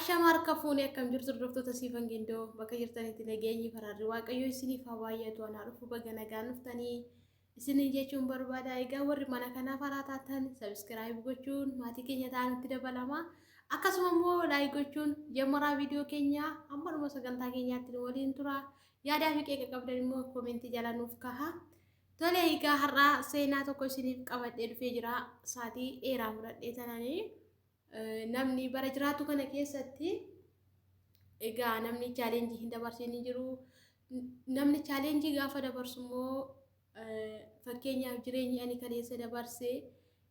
Ashama harka fuune akkam jirtu hordoftoota Siifan Gindoo bakka jirtanitti nageenyi faraarri Waaqayyoo isiniif haa baay'atu anaa dhufu baga nagaan dhuftanii isiniin jechuun barbaada. Egaa warri mana kanaaf haaraa taatan subscribe gochuun maatii keenya ta'anitti dabalama. Akkasuma immoo like gochuun jammaraa viidiyoo keenya hamma dhuma sagantaa keenyaatti nu waliin tura. Yaadaa fi qeeqa qabdan immoo koomentii jala nuuf kaha. Tole egaa har'aa seenaa tokko isiniif qabadhee dhufee jira. Saatii dheeraa fudhadhee tananii. Namni bara jiraatu kana keessatti egaa namni chaalenjii hin dabarsin hin jiru. Namni chaalenjii gaafa dabarsu immoo fakkeenyaaf jireenyi ani kaleessa dabarse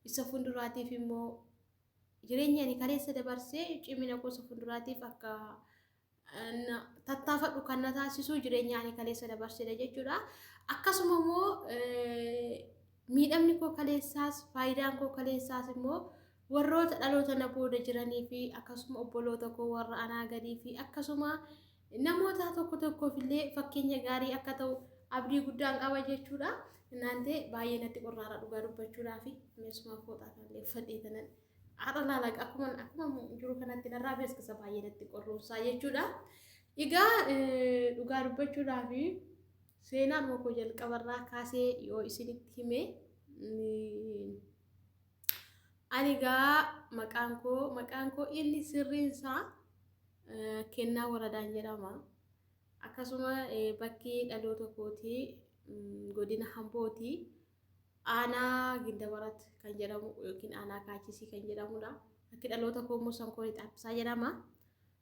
isa fuulduraatiif immoo jireenyi ani kaleessa dabarse cimina koo isa fuulduraatiif akka tattaafadhu kan na taasisu jireenya ani kaleessa dabarsedha jechuudha. Akkasuma immoo miidhamni koo kaleessaas faayidaan koo kaleessaas immoo warroota dhaloota na booda jiranii fi akkasuma obboloota koo warra anaa gadii fi akkasuma namoota tokko tokkoof illee fakkeenya gaarii akka ta'u abdii guddaan qaba jechuudha. Naantee baay'ee natti qorraara dhugaa dubbachuudhaaf meesuma fooxaa kanallee uffadhee tanan Har'a laala akkuma akkuma jiru kanatti narraa beeksisa baay'ee natti qorruunsaa jechuudha. Egaa dhugaa dubbachuudhaaf seenaan koo jalqabarraa kaasee yoo isinitti hime ani egaa maqaan koo inni sirriinsaa Kennaa Waradaan jedhama. Akkasuma bakki dhaloota kootii godina Hambooti. Aanaa Gindabarat kan jedhamu yookiin aanaa Kaachisii kan jedhamudha. Bakki dhaloota koo immoo Sankoorii Xaappisaa jedhama.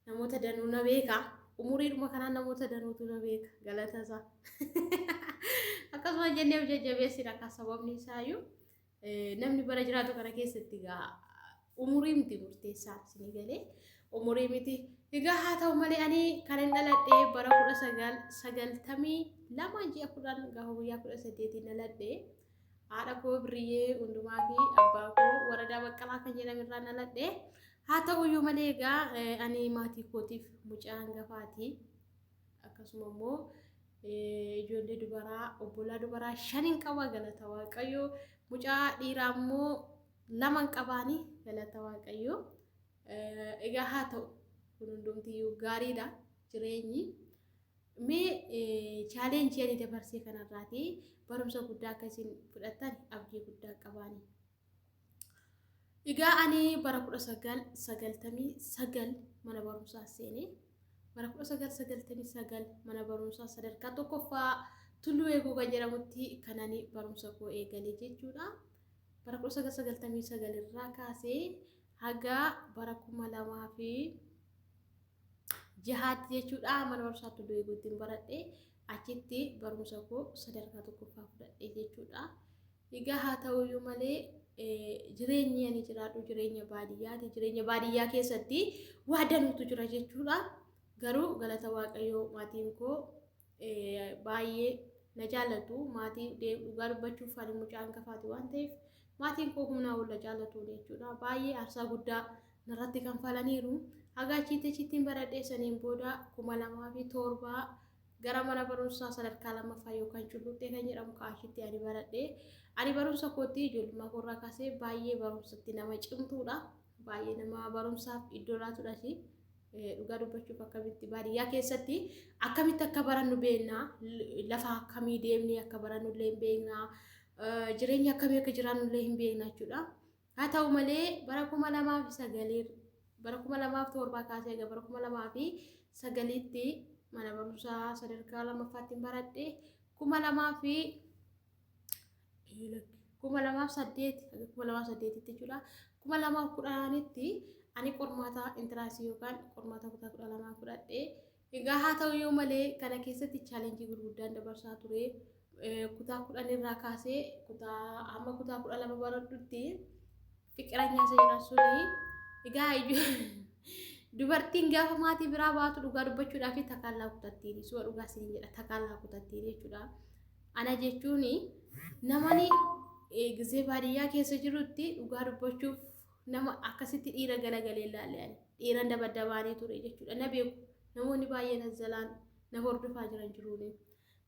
Namoota danuu na beeka. Umuriidhuma kanaan namoota danuutu na beeka. Galata isaa. Akkasuma jennee of jajjabeessina akka sababni isaayyuu namni bara jiraatu kana keessatti egaa umurii miti murteessaa isinii galee umurii miti. Egaa haa ta'u malee ani kan hin dhaladhe bara 1992 ji'a 10 gaafa guyyaa 18 dhaladhe. Haadha koo Birriyyee Hundumaa fi abbaa koo Waradaa Baqqalaa kan jedhamu irraa dhaladhe. Haa ta'u iyyuu malee egaa ani maatii kootiif mucaa hangafaati. Akkasuma immoo ijoollee dubaraa obbolaa dubaraa shanin qaba galata Waaqayyoo. Mucaa dhiiraa immoo laman qabaani galata Waaqayyoo. Egaa haa ta'u kun hundumtiyyuu gaariidha jireenyi. Mee chaalenjii ani dabarsee kanarraati barumsa guddaa akka isin fudhattan abdii guddaa qabaani. Egaa ani bara 1999 mana barumsaa seene. Bara 1999 mana barumsaa sadarkaa tokkoffaa Tulluu Eeguu kan jedhamutti kan ani barumsa koo eegale jechuudha. Bara 1999 irraa kaasee haga bara 2006tti jechuudha mana barumsaa Tulluu Eeguutti baradhe. Achitti barumsa koo sadarkaa tokkoffaa fudhadhe jechuudha. Egaa haa ta'uyyuu malee jireenyi ani jiraadhu jireenya baadiyyaati. Jireenya baadiyyaa keessatti waa danuutu jira jechuudha. Garuu galata Waaqayyoo maatiin koo baay'ee na jaallatu. Maatii dhugaa dubbachuuf ani mucaa hangafaati waan ta'eef maatiin koo humnaa ol na jaallatu jechuudha. Baay'ee aarsaa guddaa narratti kanfalaniiru. Haga achitti achittiin baradhee saniin booda 2007 gara mana barumsaa sadarkaa lammaffaa yookaan Culluqxee kan jedhamu kaashitti ani baradhe. Ani barumsa kootti ijoollummaa koorraa kaasee baay'ee barumsatti nama cimtuudha. Baay'ee nama barumsaaf iddoo laatudha. Dhugaa dubbachuuf akkamitti baadiyyaa keessatti akkamitti akka barannu beekna. Lafa akkamii deemnee akka barannu illee hin beekna. Jireenya akkamii akka jiraannu illee hin beekna jechuudha. Haa ta'u malee bara 2009 bara 2007 kaasee egaa bara 2009tti mana barumsaa sadarkaa lammaffaatti baradhe 2008 haga 2008tti jechuudha. 2010tti ani qormaata intiraansii yookaan qormaata kutaa 12 fudhadhe. Egaa haa ta'u iyyuu malee kana keessatti chaalenjii gurguddaan dabarsaa ture. Kutaa 10 irraa kaasee kutaa hamma kutaa 12 baradhutti fiqiranyaa isa jedhan suni egaa dubartiin gaafa maatii biraa baatu dhugaa dubbachuudhaaf takaallaa kutattiin su'a dhugaa isiniin jedha takaallaa kutattiin jechuudha. Ana jechuun namani gizee baadiyyaa keessa jirutti dhugaa dubbachuuf nama akkasitti dhiira galagalee ilaalle ani dhiiran dabaddabaanii ture jechuudha. Na beeku namoonni baay'een as jalaan na hordofaa jiran jiruuni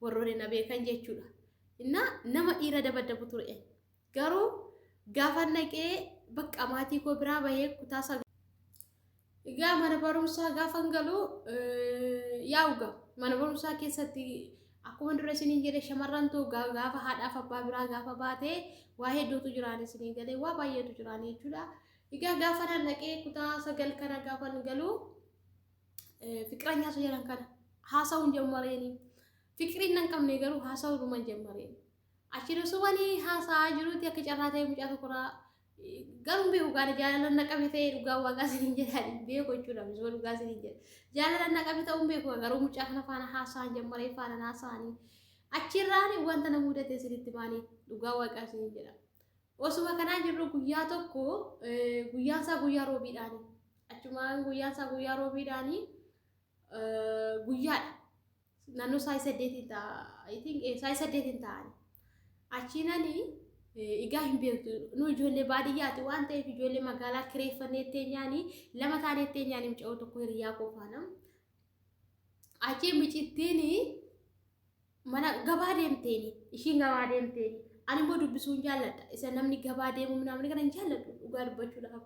warroonni na beekan jechuudha. Innaa nama dhiira dabaddabu ture. Garuu gaafa naqee bakka maatii koo biraa bahee kutaa sagal. Egaa mana barumsaa gaafan galu yaa'u mana barumsaa keessatti akkuma dura isiniin jedhe shamarrantu gaafa haadhaaf abbaa biraa gaafa baate waa hedduutu jiraan isiniin galee waa baay'eetu jiraan jechuudha. Egaa gaafa nan dhaqee kutaa 9 kana gaafan galu fiqiranyaa isa jedhan kana haasa'uun jammareeni. Fiqiriin nan qabne garuu haasa'uudhuman jammareen. Achi osumanii haasa'aa jiruuti akka carraa ta'e mucaa tokkorraa garuu beeku gaara jaalala na qabe ta'e dhugaa waaqaa isiniin jedhaan hin beeku jechuudha. Misuma dhugaa isiniin jedha. Jaalala na qabe ta'uu hin beeku garuu mucaa kana faana haasa'an jammaree faana haasa'anii. Achirraan wanta na mudate isinitti maanii dhugaa waaqaa isiniin jedha. Osuma kanaa jirru guyyaa tokko guyyaan isaa guyyaa roobiidhaani. Achumaan guyyaan isaa guyyaa roobiidhaani guyyaadha. Naannoo sa'a 8 ta'a. I think sa'a 8 ta'ani. Achiinani egaa hin beektu nu ijoollee baadiyyaati waan ta'eef ijoollee magaalaa kireeffannee teenyaani lama taanee teenyaani mucayoo tokko hiriyaa koo faana. Achii micittiin mana gabaa deemteeni ishiin gabaa deemteeni ani immoo dubbisuun jaalladha isa namni gabaa deemu namni kana hin jaalladhu dhugaa dubbachuudhaaf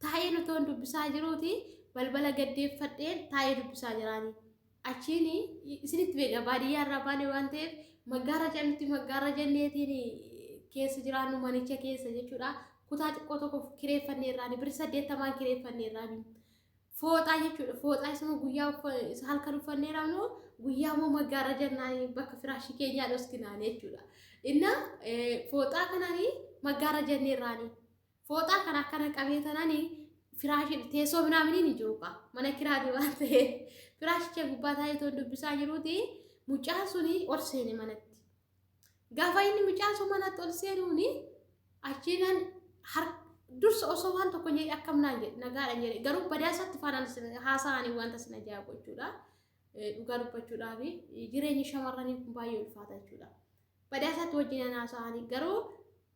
taa'een otoon dubbisaa jiruuti balbala gaddeeffadheen taa'ee dubbisaa jiraani. Achiin isinitti beeka baadiyyaa irraa baane waan ta'eef maggaara jennutti maggaara jenneetiin keessa jiraannu manicha keessa jechuudha. Kutaa xiqqoo tokko kireeffannee irraani birri 80n kireeffannee irraani. Fooxaa jechuudha. Fooxaa isuma guyyaa isa halkan uffannee raafnu guyyaa immoo maggaara jennaan bakka firaashii keenyaa dhoskinaan jechuudha. Inna fooxaa kanaan maggaara jennee irraani. Fooxaa kana akkana qabee tanani firaashii teessoo minaaminiin hin jiru kaa mana kiraati waan ta'eef firaashicha gubbaa taa'ee toon dubbisaa jiruuti mucaan suni ol seene manatti. Gaafa inni mucaan sun manatti ol seenuuni achiinan dursa osoo waan tokko jedhe akkam naan jedhe nagaadha jedhe garuu badaa isaatti faanaan haasa'anii wanta sin ajaa'ibu jechuudha. Dhugaa dubbachuudhaaf jireenyi shamarranii kun baay'ee ulfaata jechuudha. Badaa isaatti wajjin haasa'anii garuu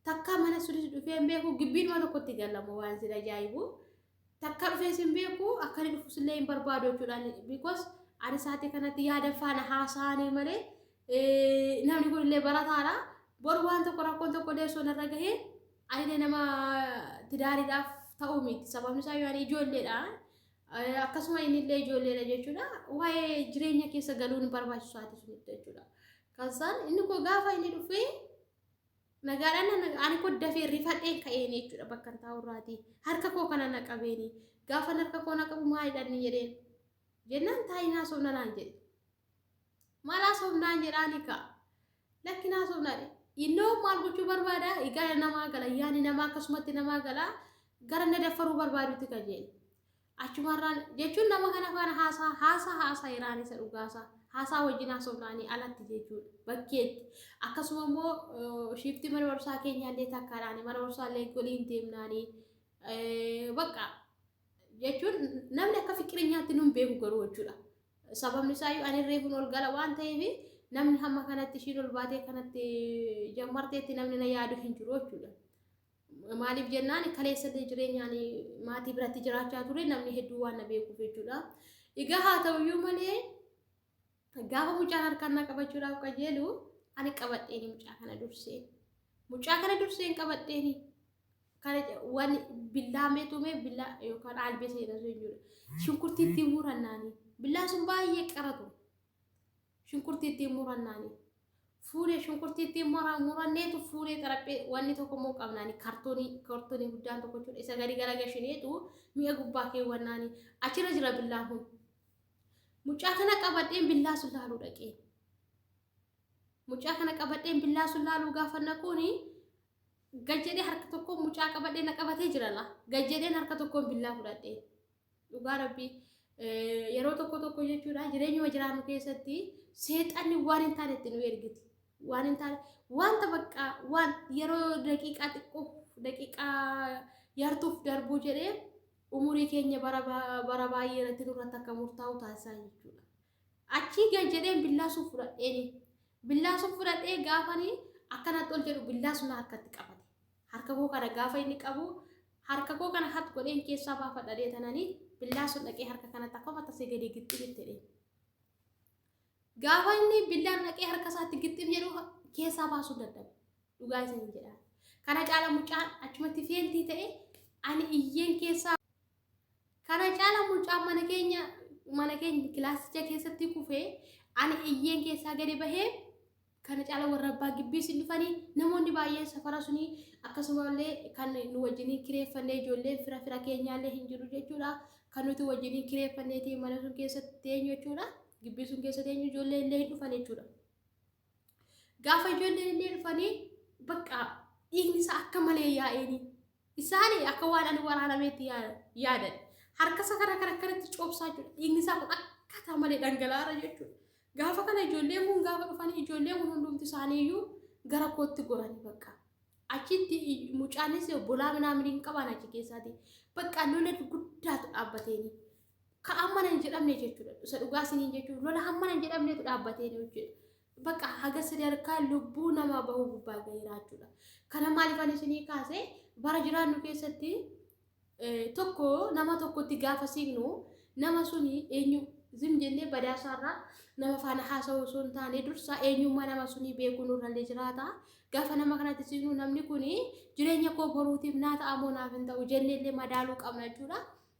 takka mana sunis dhufee hin beeku gibbiinuma tokkotti galamu waan sin ajaa'ibu. Takka dhufee sin beeku akka inni dhufus illee hin barbaadu jechuudha. Because ani sa'aatii kanatti yaada faana haasa'anii malee namni kun illee barataadha. Boru waan tokko rakkoon tokko illee osoo narra gahee ani nama tidaariidhaaf ta'uu miti. Sababni isaa yoo ani ijoolleedha. Akkasuma inni illee ijoolleedha jechuudha. Waa'ee jireenya keessa galuun hin barbaachisu sa'aatii sunitti jechuudha. Kansaan inni koo gaafa inni dhufee nagaadhaan ani koo dafee rifadheen ka'een jechuudha bakka hin taa'urraati. Harka koo kana na qabeeni. Gaafa harka koo na qabu maalidha inni jedheen. Jennaan taa'ii naasofna naan jedhe. Maal haasofnaan jedhaani ka'a. Lakki naasofnaa Innoo maal gochuu barbaada? Egaa namaa gala yaani namaa akkasumatti namaa gala gara na daffaruu barbaadutti kajeele. Achumarraan jechuun nama kana faana haasaa haasaa haasaa iraan isa dhugaasaa haasaa wajjin haasofnaanii alatti jechuudha bakkeetti. Akkasuma immoo shiiftii mana barumsaa keenyaallee takkaadhaani mana barumsaallee waliin deemnaanii bakka jechuun namni akka fiqirinyaatti nun beeku garuu jechuudha. Sababni isaayyuu ani reefuun ol gala waan ta'eef namni hamma kanatti ishiin ol baatee kanatti jammarteetti namni na yaadu hin jiru jechuudha. Maaliif jennaan kaleessallee jireenyaan maatii biratti jiraachaa ture namni hedduu waan na beekuuf jechuudha. Egaa haa ta'uyyuu malee gaafa mucaan harkaan na qabachuudhaaf qajeelu ani qabadheeni mucaa kana dursee. Mucaa kana durseen qabadheeni. Kana waan billaa meetumee billaa yookaan aalbee seera sun jechuudha. Shunkurtii ittiin murannaani. Billaan sun baay'ee qara ture. Shunkurtii ittiin murannaani. Fuunee shunkurtii ittiin muranneetu fuunee xaraphee wanni tokko immoo qabnaani kartoonii kartoonii guddaan tokko jechuudha. Isa gadi garagashineetu mi'a gubbaa keewwannaani. Achirra jira billaan kun. Mucaa kana qabadheen billaa sun laaluu dhaqee. Mucaa kana qabadheen billaa sun laaluu gaafa naquuni gad jedhee harka tokkoon mucaa qabadhee na qabatee jira laa. Gad jedheen harka tokkoon billaa fudhadhee. Dhugaa rabbii yeroo tokko tokko jechuudha jireenyuma jiraannu keessatti seexanni waan hin taane itti nu ergiti. Waan hin taane wanta bakka waan yeroo daqiiqaa xiqqoof daqiiqaa yartuuf darbuu jedhee umurii keenya bara bara baay'ee irratti nurratti akka murtaa'u taasisaa jechuudha. Achii gad jedheen billaa sun fudhadheeni. Billaa sun fudhadhee gaafanii akkanatti ol jedhu billaa sun harkatti qabate. Harka koo kana gaafa inni qabu harka koo kana hat godheen keessaa baafadha deetananii billaa sun dhaqee harka kanatti akkuma tasee gadi gixxim itti jedheen. Gaafa inni billaan dhaqee harka isaatti gixxim jedhu keessaa baasuu dadhabe. Dhugaa isin jedha. Kana caala mucaan achumatti feentii ta'e ani iyyeen keessaa. Kana caala mucaan mana keenya kilaasicha keessatti kufee, ani iyyeen keessaa gadi bahee, kana caala warra abbaa gibbiis hin dhufanii, namoonni baay'een safara sunii, akkasumallee kan nu wajjiniin kireeffannee ijoolleen fira fira keenyaallee hin jiru jechuudha. Kan nuti wajjiniin kireeffanneetii mana sun keessatti teenyu jechuudha. Gibbii sun keessa teenyu ijoolleen illee hin dhufan jechuudha. Gaafa ijoolleen illee dhufanii, bakka dhiigni isaa akka malee yaa'eeni. Isaanii akka waan ani waraanameetti yaadan. Harka isaa kana kana akkanatti coobsaa jechuudha. Dhiigni isaa kun akkaataa malee dhangala'aara jechuudha. Gaafa kana ijoolleen kun gaafa dhufanii, ijoolleen kun hundumti isaaniiyyuu gara kootti goranii, bakka. Achitti mucaanis obbolaa minaamin hin qaban achi keessaati. Bakka lola guddaatu dhaabbateeni. Ka hammana hin jedhamne jechuudha. Isa dhugaa isiniin jechuudha. Lola hammana hin jedhamnetu dhaabbateeni jechuudha. Bakka haga sadarkaa lubbuu namaa bahuu gubbaa gaheera jechuudha. Kana maaliif ani isinii kaase? Bara jiraannu keessatti tokko nama tokkotti gaafa siqnu, nama suni eenyu zim jennee badaasaarraa nama faana haasa'uu osoo hin taane, dursa eenyummaa nama sunii beekuu nurrallee jiraata. Gaafa nama kanatti siqnu, namni kuni jireenya koo boruutiif naa ta'a moo naaf hin ta'u jenneellee madaaluu qabna jechuudha.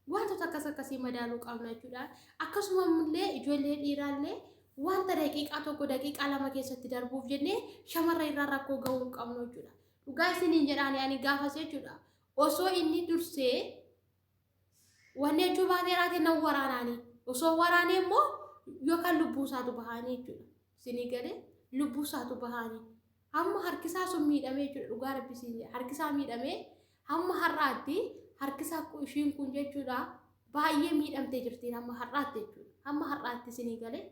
Wantoota akkas akkasii madaaluu qabna jechuudha. Akkasuma illee ijoollee dhiiraallee wanta daqiiqaa 1, daqiiqaa 2 keessatti darbuuf jennee shamarra irraa rakkoo gahuu hin qabnu jechuudha. Dhugaa isiniin jedhaani, ani gaafas jechuudha. Osoo inni dursee wanni jechuu baatee raate nan waraanaani. Osoo waraanee immoo yookaan lubbuu isaatu bahaanii jechuudha. Isinii galee, lubbuu isaatu bahaanii. Hamma harkisaa sun miidhamee jechuudha, dhugaa Rabbi isin jedha. Harkisaa miidhamee hamma har'aatti harkisaa ishiin kun jechuudha baay'ee miidhamtee jirti hamma har'aatti jechuudha. Hamma har'aatti, isinii galee,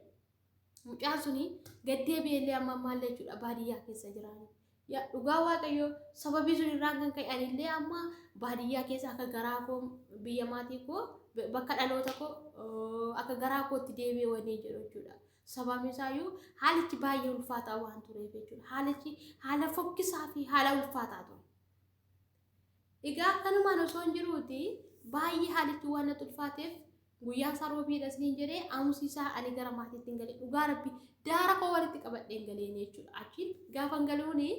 mucaan suni gaddeebi'ellee amma ammaallee jechuudha baadiyyaa keessa jiraani. Dhugaa Waaqayyoo, sababii sun irraan kan ka'e anillee amma baadiyyaa keessa akka garaa koo, biyya maatii koo, bakka dhaloota koo akka garaa kootti deebi'ee wanii jedhu jechuudha. Sababni isaayyuu haalichi baay'ee ulfaataa waan tureef jechuudha. Haalichi haala fokkisaa fi haala ulfaataa ture. Egaa akkanumaan osoo hin jiruuti, baay'ee haalichi waan natti ulfaateef, guyyaan isaa roobiidha isiniin jedhee, aamusiisaa ani gara maatiitti hin galee, dhugaa Rabbi, daara koo walitti qabadhee hin galeen jechuudha. Achiin gaafa hin galuuni,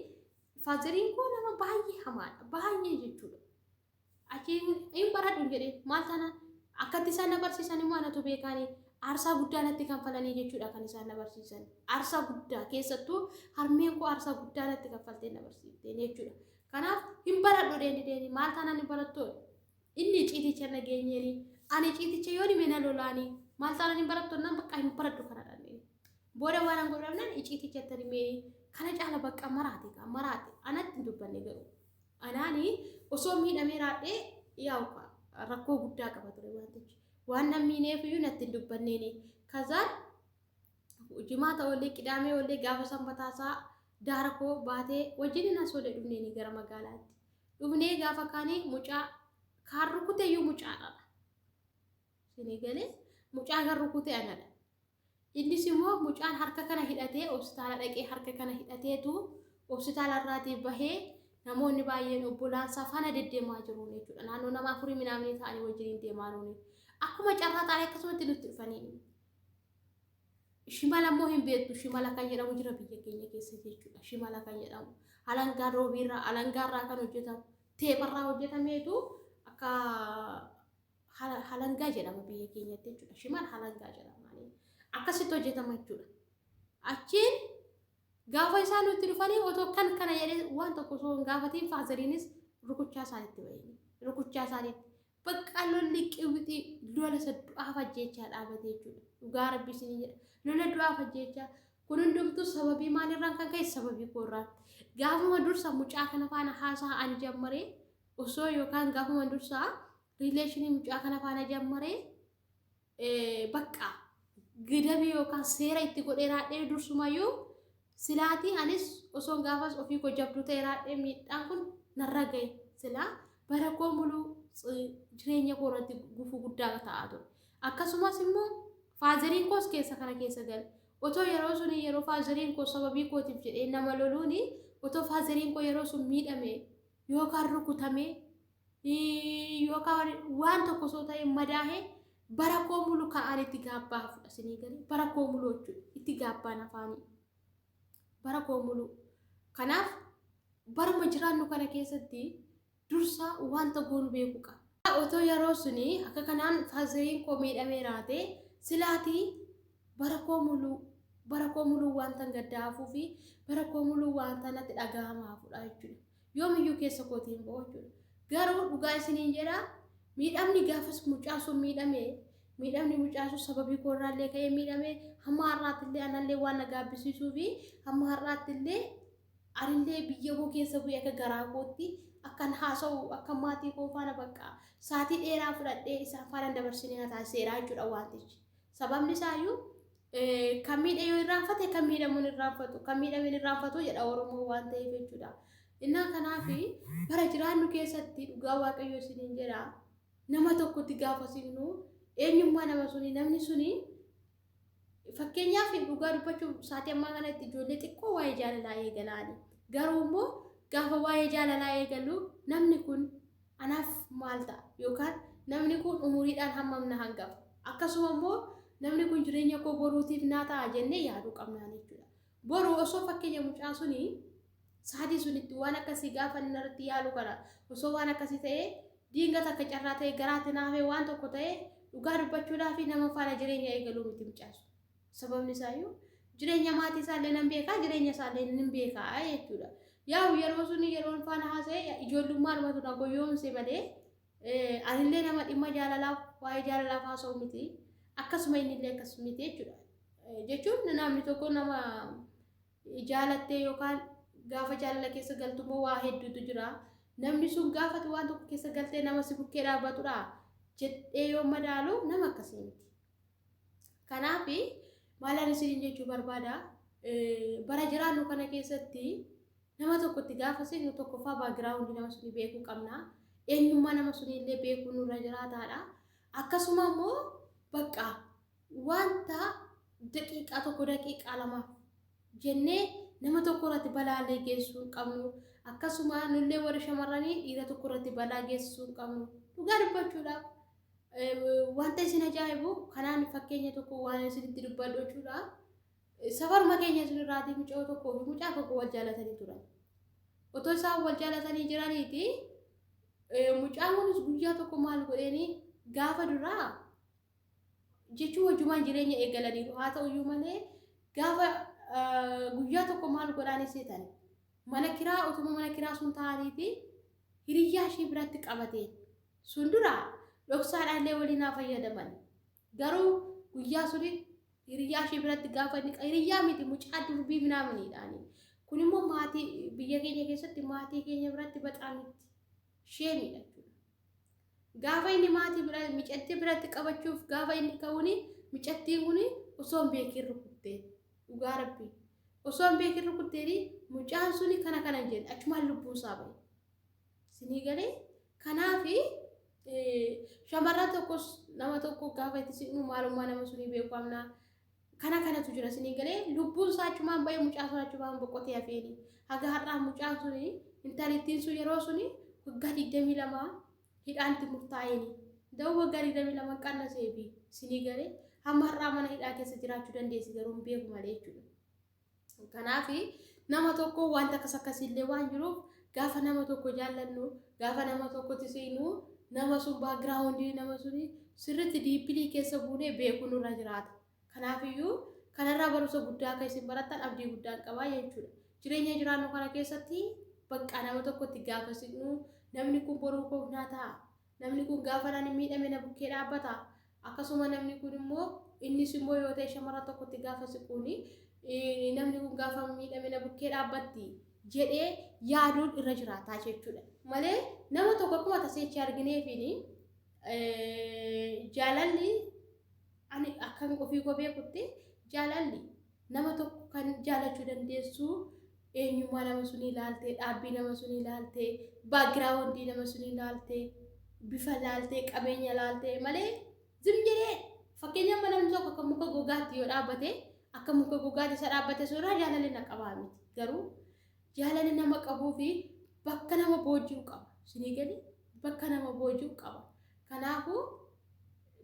fatheriin koo nama baay'ee hamaadha, baay'ee jechuudha. Achiin hin baradhu jedhee, maal taanaan akkatti isaan na barsiisan immoo anatu beekaanii, aarsaa guddaa natti kanfalanii jechuudha kan isaan na barsiisan. Aarsaa guddaa, keessattuu harmeen koo aarsaa guddaa natti kanfaltee na barsiifteen jechuudha. Kanaaf hin baradhu deeni deeni, maal taanaan hin barattu? Inni ciiticha nageenyeeni, ani ciiticha yoo dhime na lolaanii, maal taanaan hin barattu naan, bakka hin baradhu kana dhandhee. Booda waan an godhamnaan iciiticha himee, kana caala bakka maraate kaa maraate anatti hin dubbanne garuu. Anaani osoo miidhamee raadhee yaa'u rakkoo guddaa qaba ture wantichi. Waan nan miineef iyyuu natti hin dubbanneeni. Kazaan Jimaata oollee, Qidaamee oollee, gaafa Sanbataasaa daara koo baatee wajjin as oollee dhufneeni gara magaalaatti. Dhufnee gaafa kaanii, mucaa kaan rukute iyyuu mucaadha. Isinii galee, mucaa kan rukute anadha. Innis immoo mucaan harka kana hidhatee hospitaala dhaqee, harka kana hidhateetu hospitaala irraatii bahee, namoonni baay'een obbolaansaa faana deddeemaa jiru jechuudha. Naannoo nama afurii minaamini ta'anii wajjiniin deemaa jiru. Akkuma carraa ta'anii akkasumatti nutti dhufanii. Shimala immoo hin beektu. Shimala kan jedhamu jira biyya keenya keessa jechuudha. Shimala kan jedhamu alangaa roobiirraa, alangaarraa kan hojjetamu, teepharraa hojjetameetu akka halangaa jedhama biyya keenyatti jechuudha. Shimala halangaa jedhama. Akkasitti hojjetama jechuudha. Achiin gaafa isaan nutti dhufanii, otoo kan kana jedhee waan tokko osoo hin gaafatiin, fatheriinis rukuchaa isaanitti bahanii, rukuchaa isaaniitti bakka lolli qibxii lola isa du'aaf ajjeechaa dhaabate jechuudha. Dhugaa Rabbi isinii jedha. Lola du'aaf ajjeechaa kun hundumtuu sababii maalirraan kan ka'e? Sababii koorraan. Gaafuma dursa mucaa kana faana haasaa ani jammaree osoo, yookaan gaafuma dursaa relationii mucaa kana faana jammaree, bakka gidabii yookaan seera itti godhee raadhee dursumayyuu silaatii, anis osoo gaafas ofii koo jabduu ta'e raadhee, miidhaan kun narra gahe silaa bara koo muluu jireenya koo irratti gufuu guddaa ta'aa ture. Akkasumas immoo fatheriin koos keessa kana keessa gale. Otoo yeroo sun, yeroo fatheriin koo sababii kootiif jedhee nama loluuni, otoo fatheriin koo yeroo sun miidhame yookaan rukutame yookaan waan tokko osoo ta'e madaahee, bara koo mulu ka'aan itti gaabbaa fudha, isinii galee, bara koo mulu jechuudha itti gaabbaan afaanii bara koo mulu. Kanaaf baruma jiraannu kana keessatti dursa wanta goonu beekuu qabna. Otoo yeroo suni akka kanaan faazeriin koo miidhameeraa ta'e silaatii bara koo muluu bara koo muluu wanta gaddaa hafuu fi bara koo muluu wanta natti dhaga'amaa hafuudha jechuudha. Yoomiyyuu keessa kootiin ba'u jechuudha. Garuu dhugaa isiniin jedha, miidhamni gaafas mucaan sun miidhame, miidhamni mucaan sun sababii koorraallee ka'ee miidhame hamma har'aattillee anallee waan na gaabbisiisuu fi hamma har'aattillee anillee biyya koo keessa bu'ee akka garaa kootti akkan haasa'u, akka maatii koo faana bakka saatii dheeraa fudhadhee isaan faana dabarsinee na taasiseera jechuudha wantichi. Sababni isaayyuu kan miidhe yoo irraanfate kan miidhamuun irraanfatu, kan miidhameen irraanfatu jedha Oromoo waan ta'eef jechuudha. Innaa kanaaf bara jiraannu keessatti dhugaa Waaqayyoo isiniin jedha, nama tokkotti gaafa siqnu eenyummaa nama suni, namni suni fakkeenyaaf dhugaa dubbachuuf saatii ammaa kanatti ijoollee xiqqoo waa'ee jaalalaa eegalaani. Garuu immoo gaafa waa'ee jaalalaa eegalu namni kun anaaf maal ta'a, yookaan namni kun umuriidhaan hammam na hangafa, akkasuma immoo namni kun jireenya koo boruutiif naa ta'a jennee yaaduu qabnaan jechuudha. Boru osoo fakkeenya mucaa suni saatii sunitti waan akkasii gaafa inni irratti yaalu kana osoo waan akkasii ta'ee diinga takka carraa ta'e garaatti naafee waan tokko ta'e, dhugaa dubbachuudhaa fi nama faana jireenya eegaluu miti mucaa sun. Sababni isaayyuu jireenya maatii isaallee nan beekaa, jireenya isaallee nan beekaa jechuudha. Yaa'u yeroo suni yeroon faana haasa'e ijoollummaadhumatu na goyoomse malee anillee nama dhimma jaalalaaf waa'ee jaalalaaf haasa'u miti. Akkasuma innillee akkas miti jechuudha. Jechuun namni tokko nama jaalattee yookaan gaafa jaalala keessa galtu immoo waa hedduutu jira. Namni sun gaafatu waan tokko keessa galtee nama si bukkee dhaabbatudha jedhee yoo madaalu nama akkasii miti. Kanaaf maalaan isiniin jechuu barbaada, bara jiraannu kana keessatti nama tokkotti gaafa siqnu tokkoffaa background nama suni beekuu qabna. Eenyummaa nama suni illee beekuu nurra jiraataadha. Akkasuma immoo bakka wanta daqiiqaa tokko daqiiqaa lama jennee nama tokko irratti balaallee geessisuu hin qabnu. Akkasuma nullee warri shamarranii dhiira tokko irratti balaa geessisuu hin qabnu. Dhugaa dubbachuudhaaf wanta isin ajaa'ibu kanaan fakkeenya tokko waan isinitti dubbadhu jechuudha. Safaruma keenya sun irraatii mucaa tokkoo fi mucaa tokko wal jaalatanii turan. Otoo isaan wal jaalatanii jiraniiti mucaan kunis guyyaa tokko maal godheeni, gaafa duraa jechuun wajjumaan jireenya eegalaniiru, haa ta'uyyuu malee gaafa guyyaa tokko maal godhaanii seetan, mana kiraa utuma mana kiraa sun ta'aniiti hiriyyaa ishee biratti qabate. Sun dura dhoksaadhaallee waliin haa fayyadaman, garuu guyyaa suni hiriyyaa ishee biratti gaafa inni, hiriyyaa miti, mucaa durbii minaaminiidhaani. Kun immoo maatii biyya keenya keessatti maatii keenya biratti baxaamitti sheemiidha jechuudha. Gaafa inni maatii bira micattii biratti qabachuuf gaafa inni ka'uuni micattiin kun osoo hin beekin rukuttee, dhugaa rabbii osoo hin beekin rukutteeni mucaan suni kana kana hin jenne achumaan lubbuun isaa ba'e. Sinii galee? Kanaafi shamarran tokkos nama tokko gaafa itti siqnu maalummaa nama sunii beekuu qabna. Kana kanatu jira, sinii galee? Lubbuun isaa achumaan ba'e, mucaan sun achumaan boqotee hafeeni. Haga har'aa mucaan suni, intalittiin sun yeroo suni waggaa 22 hidhaanti murtaa'eeni. Da'uu waggaa 22 qannaseefi, sinii galee? Hamma har'aa mana hidhaa keessa jiraachuu dandeessi, garuu hin beeku malee jechuudha. Kanaaf nama tokko wanta akkas akkasiillee waan jiruuf gaafa nama tokko jaallannu, gaafa nama tokkotti siqnu, nama sun background nama suni sirriitti deeply keessa buunee beekuu nurra jiraata. Kanaafiyyuu kanarraa barumsa guddaa akka isin barattan abdii guddaan qabaa jechuudha. Jireenya jiraannu kana keessatti bakka nama tokkotti gaafa siqnu namni kun boruu koof naa ta'a. Namni kun gaafa nani miidhame na bukkee dhaabbata. Akkasuma namni kun immoo, innis immoo yoo ta'e shamarran tokkotti gaafa siquuni namni kun gaafa miidhame na bukkee dhaabbatti jedhee yaaduun irra jiraataa jechuudha. Malee nama tokko akkuma taseechi argineefiini jaalalli, ani akkan ofii koo beekutti, jaalalli nama tokko kan jaalachuu dandeessu eenyummaa nama sunii ilaaltee, dhaabbii nama sunii ilaaltee, background nama sunii ilaaltee, bifa ilaaltee, qabeenya ilaaltee malee zim jedhee fakkeenyaaf namni tokko akka muka gogaatti yoo dhaabbate, akka muka gogaatti isa dhaabbate suuraa jaalalli na qabaa miti. Garuu jaalalli nama qabuu fi bakka nama booji'u qaba. Sinii gadi bakka nama booji'u qaba. Kanaafuu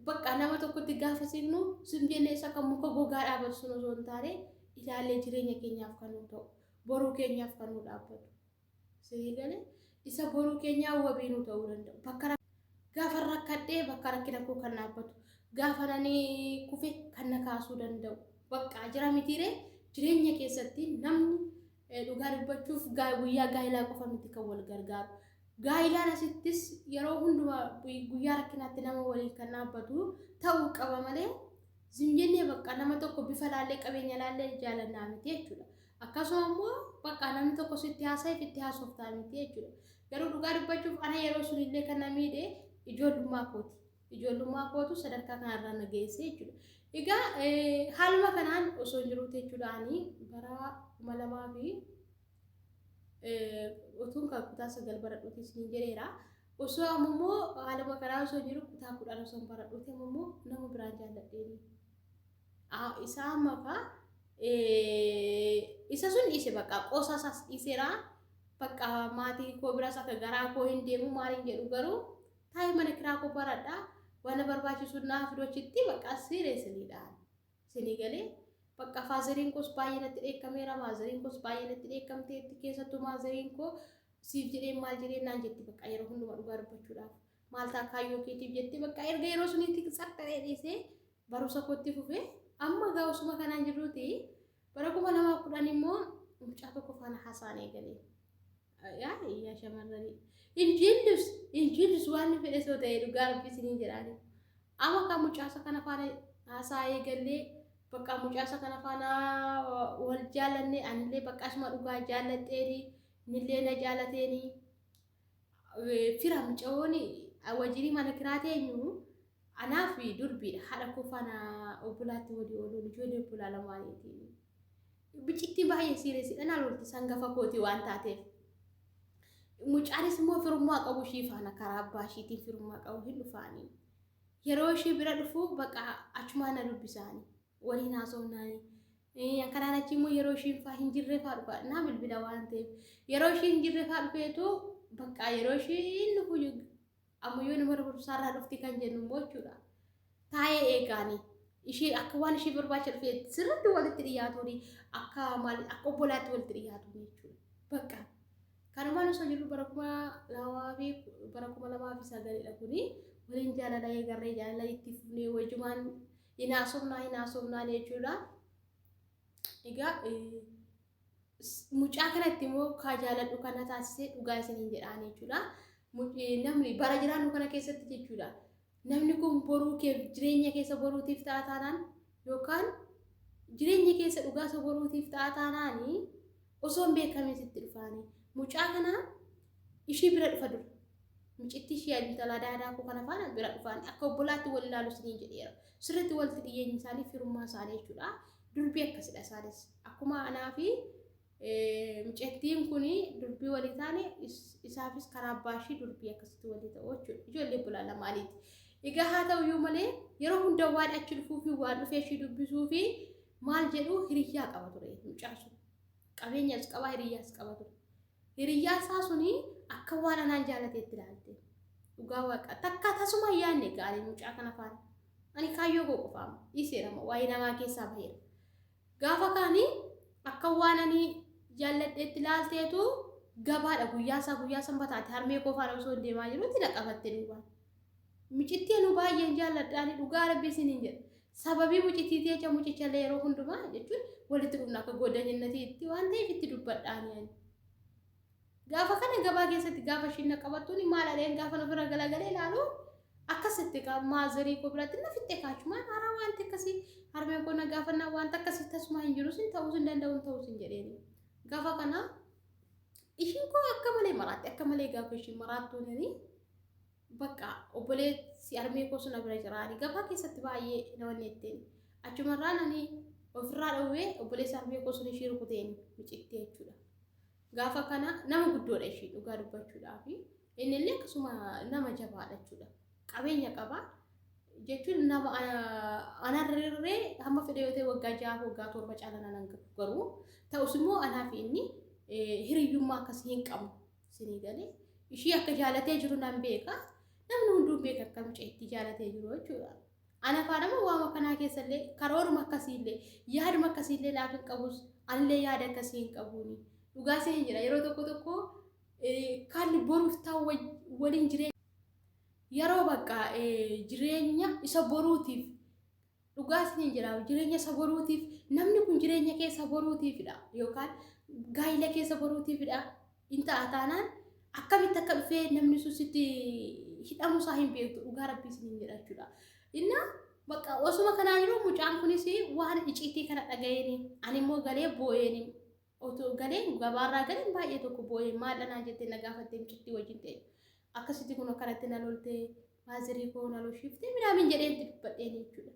bakka nama tokkotti gaafa siqnu sim jennee isa akka muka gogaa dhaabatu sun osoo hin taane ilaallee jireenya keenyaaf kan nu ta'u, boruu keenyaaf kan nu dhaabbatu. Sinii galee? Isa boruu keenyaa wabii nu ta'uu danda'u. Bakka Gaafa rakkadhee bakka rakkina koo kan dhaabbatu, gaafa nani kufe kan na kaasuu danda'u. Bakka jira mitiiree jireenya keessatti namni dhugaa dubbachuuf guyyaa gaa'ilaa qofa miti kan wal gargaaru. Gaa'ilaan asittis yeroo hundumaa guyyaa rakkinaatti nama waliin kan dhaabbatu ta'uu qaba malee zimjennee bakka nama tokko bifa laallee qabeenya laallee jaalannaa miti jechuudha. Akkasuma immoo bakka namni tokko sitti haasa'eef itti haasoftaa miti jechuudha. Garuu dhugaa dubbachuuf ana yeroo sunillee kan na miidhe ijoollummaa kooti. Ijoollummaa kootu sadarkaa kanarra na geesse jechuudha. Egaa haaluma kanaan osoo hin jiruuti jechuudha ani bara 2000 fi utuun kan kutaa 9 baradhuuti isiniin jedheera. Osoo ammoo haaluma kanaan osoo jiru kutaa 10 osoo baradhuuti ammoo nama biraan jaalladheeni. Isa amma faa isa sun dhiise bakka qoosaa isaas dhiiseera. Bakka maatii koo biraas akka garaa koo hin deemu maaliin jedhu garuu taa'ee mana kiraa koo baradha. Waan barbaachisu naaf fidochitti bakka sireesiliidha. Isinii galee bakka faazeriin koos baay'ee natti dheekkameera. Maazeriin koos baay'ee natti dheekkamteetti keessattuu maazeriin koo siif jedhee maal jedhee naan jetti bakka yeroo hundumaa dhugaa dubbachuudhaaf. Maal ta'a kaayyoo keetiif jetti bakka erga yeroo sunitti tsaxxaree dhiisee barumsa kootti fufee amma gaa osuma kanaan jirruuti bara 2010 immoo mucaa tokko faana haasaan eegalee. Yaa yaa shamarranii. Injillus injillus waan fedhe soo ta'e dhugaa rabbi isiniin jedhaani. Amma kan mucaasa kana faana haasaa eegallee bakka mucaasa kana faana wal jaallanne anillee bakka asuma dhugaa jaalladheeni innillee na jaalateeni fira mucayoon wajjinii mana kiraa teenyu anaaf durbiidha haadha koo faana obbolaatti walii ooluun ijoollee obbolaa lamaaniiti. Bicittiin baay'ee siiresiidha naa lolti sangafa kooti waan taateef. Mucaanis immoo firummaa qabu ishii faana karaa abbaa ishiitiin firummaa qabu hin dhufaanii. Yeroo ishii bira dhufu baqa achumaan na dubbisaanii waliin haasofnaanii. Kanaan achi immoo yeroo ishiin faa hin jirre faa dhufa naa bilbila waan ta'eef yeroo ishiin hin jirre faa dhufeetu bakka yeroo ishiin dhufu ammayyoo nama barumsaarraa dhufti kan jennu immoo jechuudha. Taa'ee eegaanii ishee akka waan ishee barbaacha dhufee sirriitti walitti dhiyaatuuni akka maal akka obbolaatti walitti dhiyaatuuni jechuudha. Bakka kanumaan osoo jirru bara 2000 fi bara 2009dha kuni waliin jaalala eegarree jaalala itti fufnee wajjumaan hin haasofnaa hin haasofnaan jechuudha. Egaa mucaa kanatti immoo kaa jaaladhu kana taasisee dhugaa isiniin jedhaan jechuudha. Namni bara jiraannu kana keessatti jechuudha. Namni kun boruu keef jireenya keessa boruutiif ta'a taanaan yookaan jireenya keessa dhugaa isa boruutiif ta'a taanaan osoo hin beekamin sitti dhufaani. Mucaa kana ishii bira dhufa dura. Mucitti ishii intala daadaa koo kana faana bira dhufaan akka obbolaatti wal ilaalu isiniin jedheera. Sirriitti walitti dhiyeenyi isaanii firummaa isaanii jechuudha. Durbii akkasidha isaanis. Akkuma anaa fi mucattiin kun durbii walii taane isaafis karaa abbaa ishii durbii akkasitti walii ta'u jechuudha. Ijoollee bulaa lamaaniiti. Egaa haa ta'u iyyuu malee yeroo hunda waan achi dhufuu fi waan dhufee ishii dubbisuu fi maal jedhu hiriyyaa qaba ture mucaan sun. Qabeenyas qaba hiriyyaas qaba ture. Hiriyyaa isaa suni akka waan anaan jaalateetti ilaalte. Dhugaa waaqa takka tasuma hin yaadne gaarii mucaa kana faana. Ani kaayyoo koo qofaam dhiiseera waa'ee namaa keessaa baheera. Gaafa kaanii akka waan ani jaalladheetti ilaalteetu gabaadha guyyaa isaa guyyaa sanbataati harmee koo faana osoo hin deemaa jirutti na qabatte duubaan. Micittii anu baay'een jaalladha ani dhugaa rabbii isiniin jedha. Sababii mucittiitii jecha mucichallee yeroo hundumaa jechuun walitti dhufna akka godanyannatiitti waan ta'eef itti dubbadhaani ani. Gaafa kana gabaa keessatti gaafa ishiin na qabattuun maal adeen gaafa ofirra galagalee ilaalu akkasitti kaa maazarii koo biratti na fixxe kaachumaan haaraa wanti akkasii harmeen koo na gaafannaa wanta akkasii tasuma hin jiru sin ta'uus hin danda'u hin ta'uus hin jedheeni. Gaafa kana ishiin koo akka malee maraatti akka malee gaafa ishiin maraattuun bakka obboleessi harmee koo sun bira jiraani gabaa keessatti baay'ee na wanni ittiin achumarraan ani ofirraa dhowwee obboleessi harmee koo sun ishii rukuteen micittee jechuudha. Gaafa kana nama guddoodha ishii dhugaa dubbachuudhaaf inni illee akkasuma nama jabaadha jechuudha. Qabeenya qaba jechuun nama anarree hamma fedhe yoo ta'e waggaa 6 waggaa 7 caalaa nan hangafu garuu ta'us immoo anaa fi inni hiriyyummaa akkasii hin qabnu isinii galee ishii akka jaalatee jiru nan beeka namni hunduu beeka akka mucaa jaalatee jiru jechuudha. Ana faana immoo waama kanaa keessallee karooruma akkasiillee yaaduma akkasiillee naaf hin qabus anillee yaada akkasii hin qabuuni. Dhugaa isin jira yeroo tokko tokko kan boruuf ta'u waliin jireenya. Yeroo bakka jireenya isa boruutiif dhugaa isiniin jedha, jireenya isa boruutiif, namni kun jireenya keessa boruutiifidha yookaan gaa'ila keessa boruutiifidha in ta'a taanaan, akkamitti akka dhufee namni sun sitti hidhamuu isaa hin beektu, dhugaa rabbii isiniin jedha jechuudha. Inna bakka osuma kanaa jiru mucaan kunis waan iciitii kana dhaga'eeni ani immoo galee boo'eeni, otoo galee gabaarraa galeen baay'ee tokko boo'ee, maal dhanaa jettee na gaafattee, mucattii wajjin ta'e akkasitti kun akkanatti na loltee, maazirii koo na lolshiiftee minaamin jedheen itti dubbadheen jechuudha.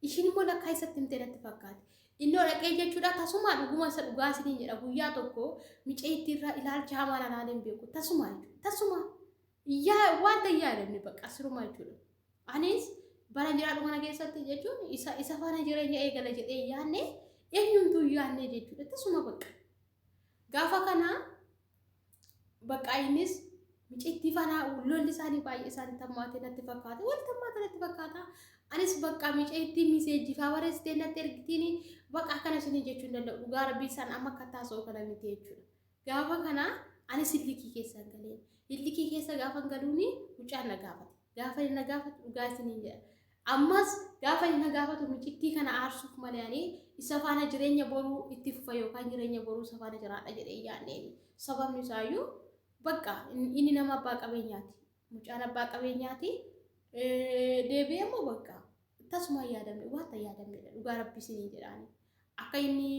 Ishiin immoo lakkaa isatti himtee natti fakkaate. Innoo dhaqee jechuudha, tasumaa dhuguma isa dhugaa isiniin jedha, guyyaa tokko micayittii irraa ilaalcha hamaa na laalee hin beeku, tasumaa jechuudha, tasumaa yaa wanta hin yaadamne bakka sirumaa jechuudha. Anis bara jiraadhu kana keessatti jechuun isa faana jireenya eegala jedhee yaadne, eenyumtuu yaadne jechuudha, tasuma bakka. Gaafa kana bakka innis micittii faana lolli isaanii baay'ee isaanii tammaatee natti fakkaata. Wal tammaate natti fakkaata. Anis bakka micittii miseejii faa barreessitee natti ergitiin bakka akkana isinii jechuu hin danda'u. Dhugaa rabbii isaan amma akka taasa'u kana miti jechuudha. Gaafa kana anis illikii keessa hin galeen. Illikii keessa gaafa hin galuuni mucaan na gaafate. Gaafa inni na gaafatu, dhugaa isiniin jedha. Ammas gaafa inni na gaafatu micittii kana aarsuuf malee ani isa faana jireenya boruu itti fufa yookaan jireenya boruu isa faana jiraadha jedhee yaadneeni. Sababni isaayyuu bakka inni nama abbaa qabeenyaati. Mucaan abbaa qabeenyaati. Deebi'ee immoo bakka tasuma hin yaadamne, wanta hin yaadamnedha, dhugaa rabbi isiniin jedhaani. Akka inni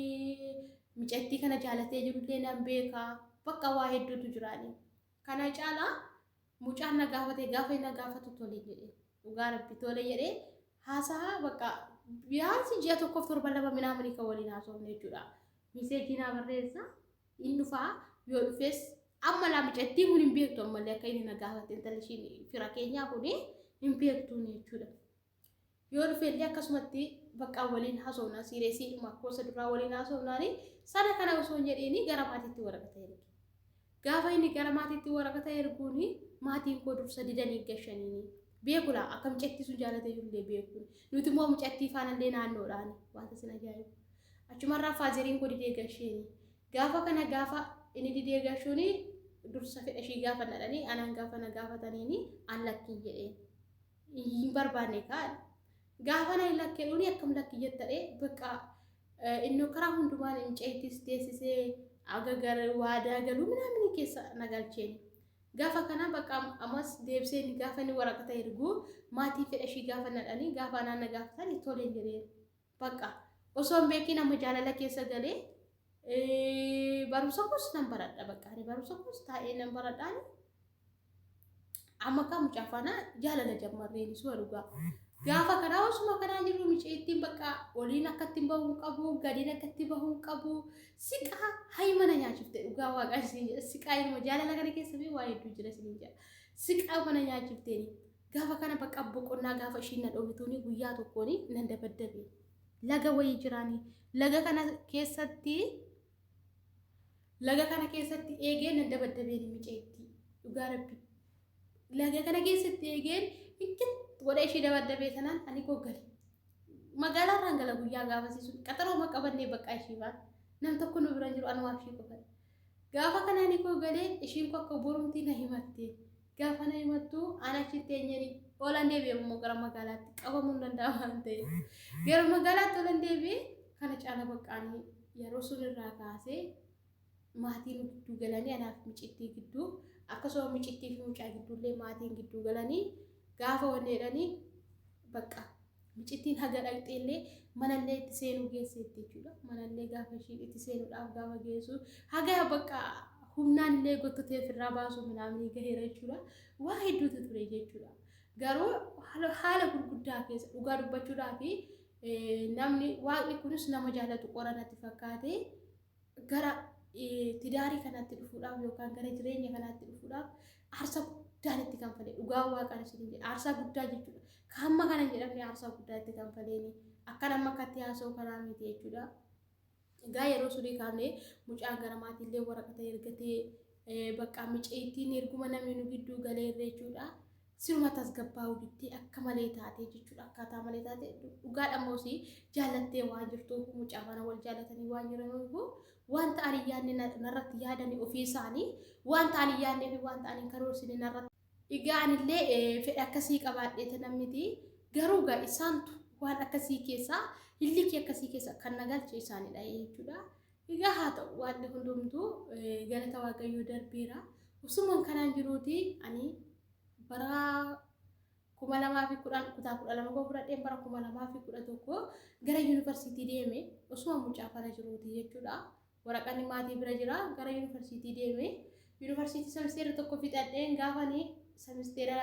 micattii kana jaalatee jirullee nan beeka. Bakka waa hedduutu jiraani. Kana caalaa mucaan na gaafate, gaafa inni na gaafatu tole jedhee, dhugaa rabbi tole jedhee haasaa bakka biyaansi ji'a tokkoof torban 2 minaamini kan waliin haasofne jechuudha. Miseejii naa barreessa, hin dhufaa, yoo dhufes amma laa micattiin kun hin beektu, ammallee akka inni na gaafate intalli ishiin fira keenyaa kun hin beektuun jechuudha. Yoo dhufellee akkasumatti bakka waliin haasofna, siireesiidhuma akkoosa duraa waliin haasofnaani sana kana osoo hin jedhiini gara maatiitti waraqata erge. Gaafa inni gara maatiitti waraqata erguuni maatiin koo dursa didanii gashaniini. Beekula akka mucattii sun jaalate illee beekuun. Nuti immoo mucattii faanallee naannoodhaan wanta sin ajaa'ibu. Achumarraa faazeriin koo didee gasheeni. Gaafa kana gaafa inni didee gashuuni dursa fedha ishii gaafa nadhanii anaan gaafa na gaafataniini an lakkiin jedheen. Hin barbaanne kaan. Gaafa na lakkeedhuuni akkam lakki jettadhee, bakka inni karaa hundumaan mucayittis teessisee aga gara waadaa galuu minaamini keessa na galcheen. Gaafa kana bakka ammas deebisee inni gaafa inni waraqata ergu maatii fedha ishii gaafa nadhanii, gaafa anaan na gaafatan toleen jedheen. Bakka osoo hin beekiin amma jaalala keessa galee barumsa koos nan baradha, bakka ani barumsa koos taa'ee nan baradhaani. Amma kan mucaa faana jaalala jammarreen isuma dhugaa. Gaafa kanaa osuma kanaa jiru mucayittiin bakka oliin akka ittiin bahuu hin qabu, gadiin akka itti bahuu hin qabu. Siqaa hayi mana nyaachifte, dhugaa waaqaa isin jedha. Siqaa ilma jaalala kana keessa bee waa hedduu jira isin jedha. Siqaa mana nyaachifteeni. Gaafa kana bakka boqonnaa gaafa ishiin na dhoowwituuni guyyaa tokkooni nan dabaddabe. Laga wayii jiraani. Laga kana keessatti eegee nan dabaddabeeni mucayittii. Dhugaa rabbi. Laga kana keessatti eegeen iccit godha ishee dabaddabee sanaan ani koo gale. Magaalaarraan gala guyyaa gaafasiisu qaxarooma qabannee bakka ishii baan. Nam tokko nu bira jiru, anumaaf ishii qofadha. Gaafa kana ani koo galee ishiin koo akka borumtii na himatte. Gaafa na himattu ana achitti eenyanii oolan deebi'e immoo gara magaalaatti qabamuu hin danda'a waan ta'eef. Gara magaalaatti oolan deebi'e, kana caala baqqaanii yeroo sun irraa kaasee maatiin gidduu galanii anaaf micittii gidduu, akkasuma micittii fi mucaa gidduullee maatiin gidduu galanii gaafa wanni jedhanii bakka micittiin haga dhaqxeellee manallee itti seenuu geesseetti jechuudha. Manallee gaafa ishiin itti seenuudhaaf gaafa geessu haga bakka humnaan illee gottotee ofirraa baasuu minaamini gaheera jechuudha. Waa hedduutu ture jechuudha. Garuu haala gurguddaa keessa dhugaa dubbachuudhaa fi namni waaqni kunis nama jaalatu qora natti fakkaate, gara tidaarii kanatti dhufuudhaaf yookaan gara jireenya kanaatti dhufuudhaaf aarsaa guddaan itti kanfale, dhugaa waaqaan isin jedha, aarsaa guddaa jechuudha. Hamma kana hin jedhamne aarsaa guddaa itti kanfaleeni akkan amma akkatti haasa'u kanaa miti jechuudha. Egaa yeroo sunii kaafnee mucaan gara maatiillee waraqata ergatee bakka micayittiin erguma namni nu gidduu galeerra jechuudha. Siruma tasgabbaa'uu diddee akka malee taatee jechuudha. Akkaataa malee taate, dhugaadha immoo jaallattee waan jirtuuf, mucaa faana wal jaallatanii waan jiraniif, wanta ani yaadne narratti yaadanii, ofii isaanii wanta ani yaadnee fi wanta ani hin karoorsine narratti. Egaa anillee fedha akkasii qabaadheeta namniti garuu gaa isaantu waan akkasii keessaa hillikii akkasii keessa kan na galche isaanidha jechuudha. Egaa haa ta'u waan hundumtuu galata Waaqayyoo darbeera. Osumaan kanaan jiruuti ani bara 2010 kutaa 12 koo fudhadheen bara 2011 gara yuunivarsiitii deeme osuma mucaa faana jiruuti jechuudha. Waraqanni maatii bira jira gara yuunivarsiitii deeme. Yuunivarsiitii semisteera tokko fixadheen gaafani semisteera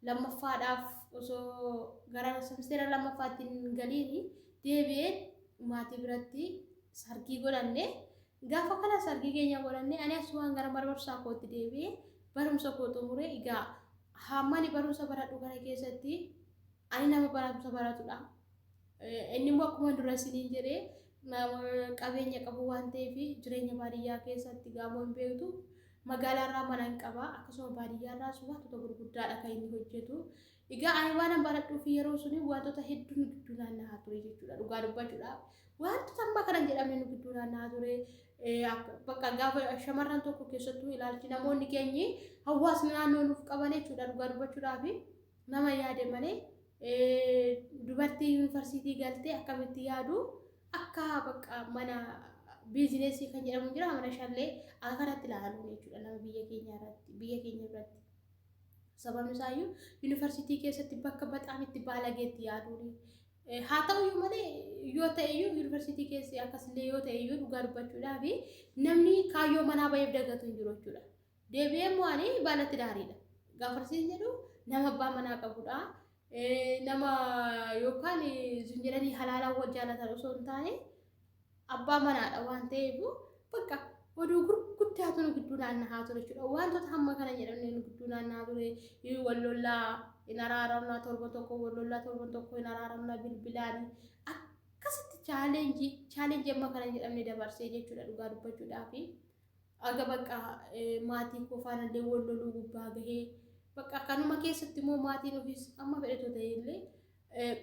lammaffaadhaaf osoo gara semisteera lammaffaatti hin galiini deebi'ee maatii biratti sargii godhanne. Gaafa kana sargii keenya godhanne ani asumaan gara mana barumsaa kootti deebi'ee barumsa koo xumuree egaa hamma ani barumsa baradhu kana keessatti ani nama barumsa baratudha. Inni immoo akkuma dura isiniin jedhee nama qabeenya qabu waan ta'eef jireenya baadiyyaa keessatti gaamoo hin beektu. Magaalaarraa mana hin qaba akkasuma baadiyyaarraas wantoota gurguddaadha kan inni hojjetu. Egaa ani waan baradhuuf yeroo suni wantoota hedduu nu gidduu naanna'aa ture jechuudha dhugaa dubbachuudhaaf. Wantoota amma kana hin jedhamne nu gidduu naanna'aa ture. Bakka gaafa shamarran tokko keessattuu ilaalchi namoonni keenyi hawaasni naannoo nuuf qaban jechuudha dhugaa dubbachuudhaaf nama yaade malee dubartii yuunivarsiitii galtee akkamitti yaadu akka bakka mana biizineesii kan jedhamu jira mana shallee akka kanatti ilaaluun jechuudha nama biyya keenya irratti biyya keenya biratti. Sababni isaayyuu yuunivarsiitii keessatti bakka baxaam itti baalageetti yaaduuni. Haa ta'uyyuu malee yoo ta'eyyuu yuunivarsiitii keessi akkasillee yoo ta'eyyuu dhugaa dubbachuudhaaf namni kaayyoo manaa baheef dagatu hin jiru jechuudha. Deebi'ee immoo ani baalatti daariidha. Gaafarsiin jedhu nama abbaa manaa qabudha. Nama yookaan jedhanii halaalaan wal jaalatan osoo hin taane abbaa manaadha waan ta'eef bakka oduu gurguddaatu nu gidduu naanna'aa ture jechuudha. Wantoota hamma kana jedhamne nu gidduu naanna'aa ture. Wal lollaa hin araaramna torba tokko wal lollaa torba tokko hin araaramna bilbilaan akkasitti challenge challenge amma kana jedhamne dabarsee jechuudha dhugaa dubbachuudhaafi. Aga bakka maatii koo faanallee wal loluu gubbaa gahee bakka kanuma keessatti immoo maatiin ofiis amma fedhetu ta'e illee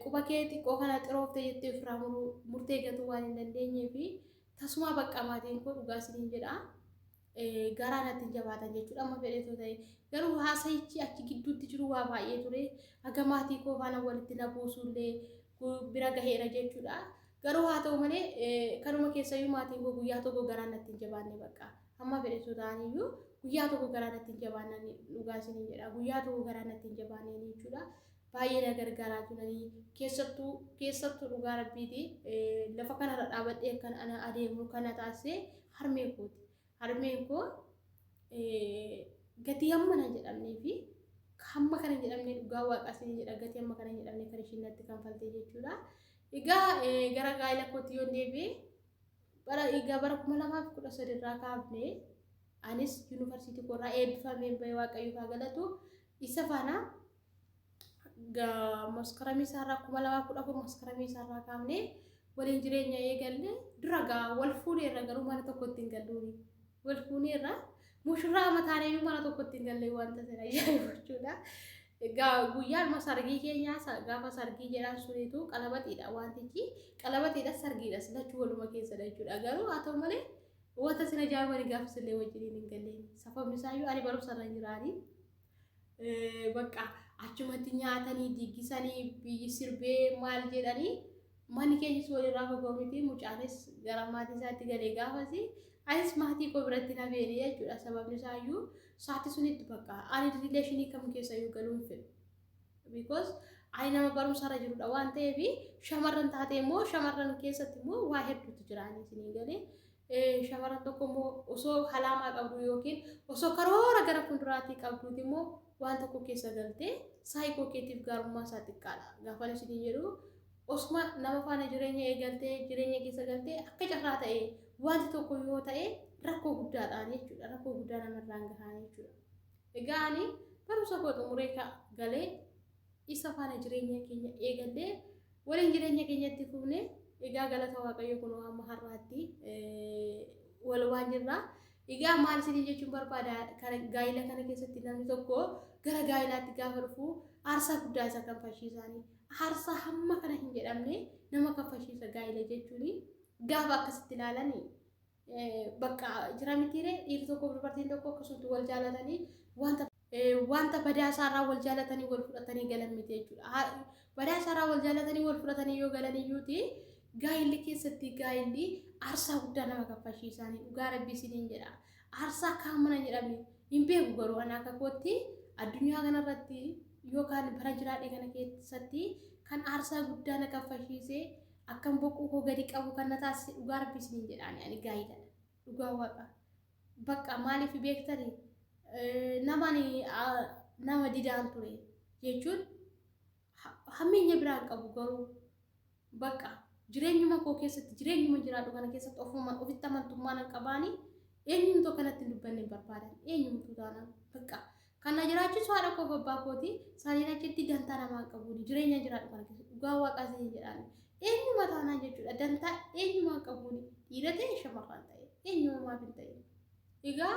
quba kee xiqqoo kana xiroofte jettee ofirraa murtee gatuu waan hin dandeenyee fi tasumaa bakka maatiin koo dhugaa isiniin jedha garaa natti hin jabaatan jechuudha amma fedhetu ta'e garuu haasayichi achi gidduutti jiru waa baay'ee ture aga maatii koo faana walitti na buusullee bira gaheera jechuudha. Garuu haa ta'u malee kanuma keessayyuu maatiin koo guyyaa tokko garaa natti hin jabaanne bakka hamma fedhetu ta'aniyyuu guyyaa tokko garaa natti hin jabaanne dhugaa isiniin jedha guyyaa tokko garaa natti hin jabaanne jechuudha. Baay'ee na gargaaraa turanii keessattuu keessattuu dhugaa rabbiiti lafa kanarra dhaabadhee kan ana adeemu kana taasise harmee kooti. Harmeen koo gatii hamma na jedhamnee fi hamma kana jedhamne dhugaa waaqa isin jedha gatii hamma kana jedhamne kan ishiin natti kanfalte jechuudha. Egaa gara gaa'ela kootti yoo deebi'e bara egaa bara 2013 irraa kaafne anis yuunivarsiitii koorraa eebbifamee bahee waaqayyoof haa galatu isa faana maskaramii isaarraa 2014 maskaramii isaarraa kaafne waliin jireenya eegalle dura gaa wal fuuneerra garuu mana tokkotti hin galluuni. Wal fuuneerra mushurraa mataaneeyyuu mana tokkotti hin galle wanta sana ajaa'ibu jechuudha. Egaa guyyaan sargii keenyaa gaafa sargii jedhan sunitu qalabatiidha wantichi qalabatiidha sargiidha lachuu waluma keessadha jechuudha. Garuu haa ta'u malee wanta sin ajaa'ibu ani gaafa sillee wajjiniin hin galleen sababni isaayyuu ani barumsa irra hin jiraanii. Bakka achumatti nyaatanii diggisanii biyyi sirbee maal jedhanii manni keenyas walirraa fagoo miti mucaanis gara maatii isaatti galee gaafasi anis maatii koo biratti na beene jechuudha sababni isaayyuu saati sunitti bakka ani relation kam keessayyuu galuu hin fedhu because ani nama barumsarra jirudha waan ta'eef shamarran taate immoo shamarran keessatti immoo waa hedduutu jiraanii isinii galee shamarran tokko immoo osoo halaamaa qabdu yookiin osoo karoora gara fuulduraatii qabduuti immoo waan tokko keessa galtee saayikoo keetiif gaarummaa isaa xiqqaadha. Gaafa isin jedhu osuma nama faana jireenya eegaltee jireenya keessa galtee akka carraa ta'e wanti tokko yoo ta'e rakkoo guddaadhaan jechuudha. Rakkoo guddaa namarraan gahaan jechuudha. Egaa ani barumsa koo xumuree galee isa faana jireenya keenya eegallee waliin jireenya keenyatti fufne egaa galata waaqayyo kun amma har'aatti wal waan jirra. Egaa maal isinii jechuun barbaada gaa'ila kana keessatti namni tokko gara gaa'ilaatti gaafa dhufu aarsaa guddaa isa kanfalchiisaanii aarsaa hamma kana hin jedhamne nama kanfalchiisa gaa'ila jechuun gaafa akkasitti ilaalanii bakka jira mitiiree dhiirri tokko dubartiin tokko akkasumatti wal jaalatanii wanta Wanta badaa isaarraa wal jaalatanii wal fudhatanii galan miti jechuudha. Badaa isaarraa wal jaalatanii wal fudhatanii yoo galan iyyuuti gaa'illi keessatti gaa'illi aarsaa guddaa nama kaffalchiisaanii dhugaa rabbii isiniin jedha. Aarsaa kaan mana jedhamne hin beeku garuu ana akka kootti addunyaa kanarratti yookaan bara jiraadhe kana keessatti kan aarsaa guddaa na kaffalchiisee akkan boquu koo gadi qabu kan na taasise dhugaa rabbii isiniin jedhaani ani gaa'ila dhugaa waaqa. Bakka maaliif beektanii nama nama didaan ture jechuun hammeenya biraan qabu garuu bakka jireenyuma koo keessatti jireenyuma jiraadhu kana keessatti ofuma ofitti amantummaa nan qabaani eenyumtuu akkanatti hin dubbanne hin barbaadan eenyumtuu taanaan bakka kan na jiraachisu haadha koo abbaa kooti isaaniin achitti dantaa namaan qabuuni jireenya jiraadhu kana keessatti dhugaa waaqaa isin jedhaani eenyuma taanaan jechuudha dantaa eenyumaan qabuuni dhiira ta'e shamarran ta'e eenyumaaf hin ta'e. Egaa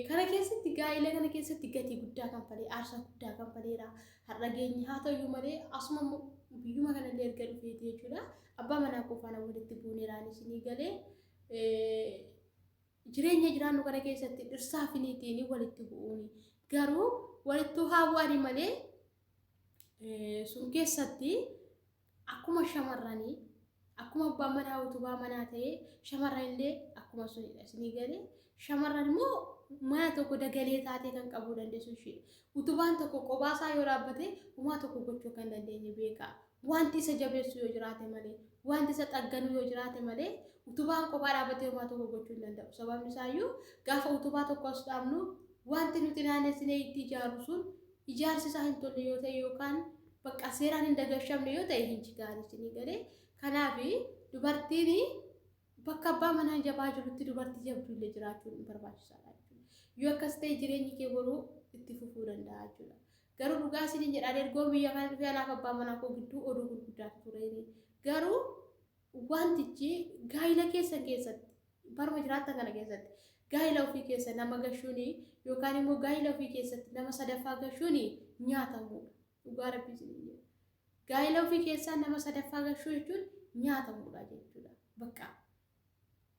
kana keessatti gaa'ila kana keessatti gatii guddaa kanfalee aarsaa guddaa kanfaleera. Har'a geenye haa ta'uyyuu malee asuma biyyuma kanallee erga dhufeeti jechuudha. Abbaa manaa koo faana walitti buuneeraan isinii galee jireenya jiraannu kana keessatti dhirsaa fi niitiin walitti bu'uuni. Garuu walittuu haa bu'ani malee sun keessatti akkuma shamarranii akkuma abbaan manaa utubaa manaa ta'ee shamarran illee akkuma sunidha isinii galee shamarran immoo mana tokko dagalee taatee kan qabuu dandeessu ishiidha. Utubaan tokko qobaasaa yoo dhaabbate homaa tokko gochuu kan dandeenye beekaa. Wanti isa jabeessu yoo jiraate malee, wanti isa xagganu yoo jiraate malee utubaan kophaa dhaabbatee homaa tokko gochuu hin danda'u. Sababni isaayyuu gaafa utubaa tokko as dhaabnu wanti nuti naannessinee itti ijaaru sun ijaarsi isaa hin tolle yoo ta'e yookaan bakka seeraan hin dagashamne yoo ta'e hin jigaan isinii galee. Kanaaf dubartiin bakka abbaa manaa jabaa jirutti dubartii jabduu illee jiraachuun barbaachisaadha jechuudha. Yoo akkas ta'e jireenyi kee boruu itti fufuu danda'a jechuudha. Garuu dhugaa isiniin jedhaan ergoo biyya kana dhufee anaaf abbaa manaa koo gidduu oduu gurguddaatu tureeni. Garuu wantichi gaa'ila keessan keessatti baruma jiraattan kana keessatti gaa'ila ofii keessa nama gashuuni yookaan immoo gaa'ila ofii keessatti nama sadaffaa gashuuni nyaatamuudha. Dhugaa rabbii isiniin jedha. Gaa'ila ofii keessaa nama sadaffaa gashuu jechuun nyaatamuudha jechuudha. Bakka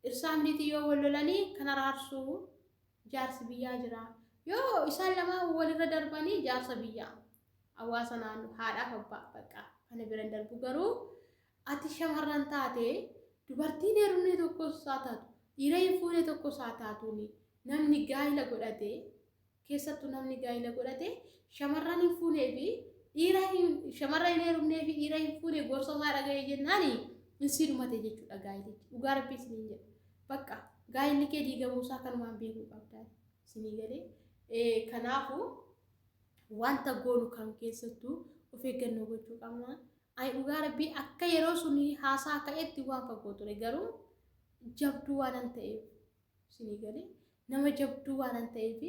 dhirsaa niitii yoo wal lolanii kan araarsuu jaarsi biyyaa jira. Yoo isaan lamaan walirra darbanii jaarsa biyyaa hawaasa naannoo haadhaaf abbaa bakka kana bira hin darbu garuu ati shamarran taate dubartiin heerumne tokkos haa taatu dhiira hin fuune tokkos haa taatuuni namni gaa'ila godhate keessattuu namni gaa'ila godhate shamarran hin fuunee fi dhiira shamarra hin heerumnee fi dhiira hin fuune gorsa isaa dhaga'e jennaani hin sii dhumate jechuudha gaa'ilichi. Dhugaa rabbii isiniin jedha. Bakka gaa'illi kee diigamuu isaa kanumaan beekuu qabdaa isinii galee. Kanaafuu wanta goonu kan keessattuu of eeggannoo gochuu qabna. Ani dhugaa rabbii akka yeroo sun haasaa ka'etti waan fagoo ture garuu jabduu waanan ta'eef isinii galee nama jabduu waanan ta'eef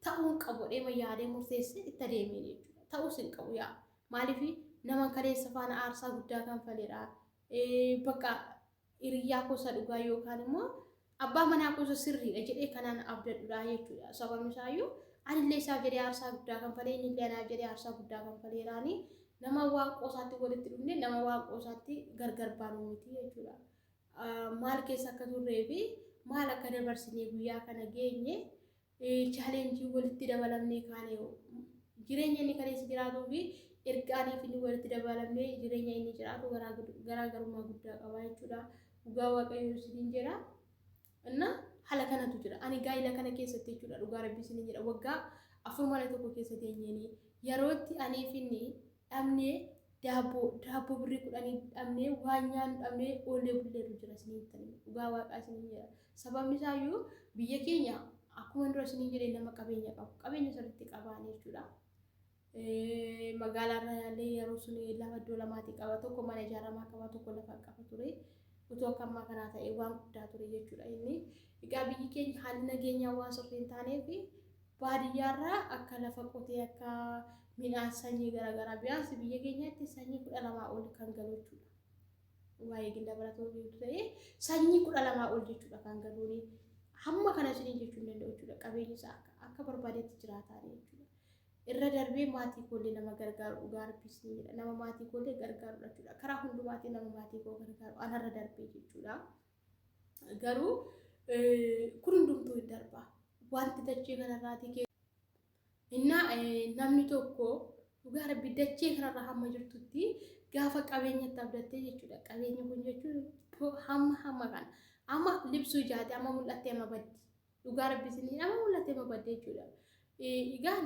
ta'uun qabu dheema yaadee murteessee itti adeemee jechuudha. Ta'uus hin qabu yaa. Maaliif nama kaleessa faana aarsaa guddaa kanfaleedha. Bakka hiriyyaa gosa dhugaa yookaan immoo abbaa manaa gosa sirriidha jedhee kanaan abdadhudha jechuudha. Sababni isaayyuu anillee isaaf jedhee aarsaa guddaa kanfalee innillee anaaf jedhee aarsaa guddaa kanfaleeraani nama waan qoosaatti walitti dhufne nama waan qoosaatti gargar baanu miti jechuudha. Maal keessa akka turree fi maal akka dabarsinee guyyaa kana geenye challenge walitti dabalamnee kaane jireenya inni kaleessa jiraatuu fi erga anii fi inni walitti dabalamnee jireenya inni jiraatu garaagarummaa guddaa qaba jechuudha. Dhugaa Waaqayyoo isiniin jedha. Inna haala kanatu jira. Ani gaa'ila kana keessatti jechuudha dhugaa rabbii isiniin jedha. Waggaa 4 mana tokko keessa teenyeeni yerootti anii fi inni dhabnee daabboo daabboo birrii 10 dhabnee waan nyaannu dhabnee oollee bulleetu jira isiniin ta'e dhugaa waaqaa isiniin jedha. Sababni isaayyuu biyya keenya akkuma dura isiniin jedhe nama qabeenya qabu qabeenya sirriitti qabaan jechuudha. Magaalaa irra illee yeroo sun lafa iddoo lamaatii qaba tokko mana ijaaramaa qaba tokko lafa qaba ture. Utuu akka ammaa kanaa ta'e waan guddaa ture jechuudha inni. Egaa biyyi keenya haalli nageenyaa waan sirrii hin taaneef baadiyyaarraa akka lafa qotee akka midhaan sanyii garaagaraa biyyaansi biyya keenyatti sanyii 12 ol kan galu jechuudha. Waa'ee ginda baratoo beektu ta'ee sanyii 12 ol jechuudha kan galuuni. Hamma kana isiniin jechuu hin danda'u jechuudha. Qabeenyi isaa akka barbaadetti jiraataa jechuudha. Irra darbee maatii koollee nama gargaaru dhugaa rabbii isinii jedha. Nama maatii koollee gargaaru jechuudha. Karaa hundumaatiin nama maatii koo gargaaru anarra darbee jechuudha. Garuu kun hundumtuu hin darba. Wanti dachee kanarraatii kee Innaa namni tokko dhugaa rabbi dachee kanarra hamma jirtutti gaafa qabeenyatti abdattee jechuudha. Qabeenyi kun jechuun hamma hamma kana. Amma libsuu ijaate amma mul'attee amma baddi. Dhugaa rabbi isinii amma mul'attee amma baddi jechuudha. Egaan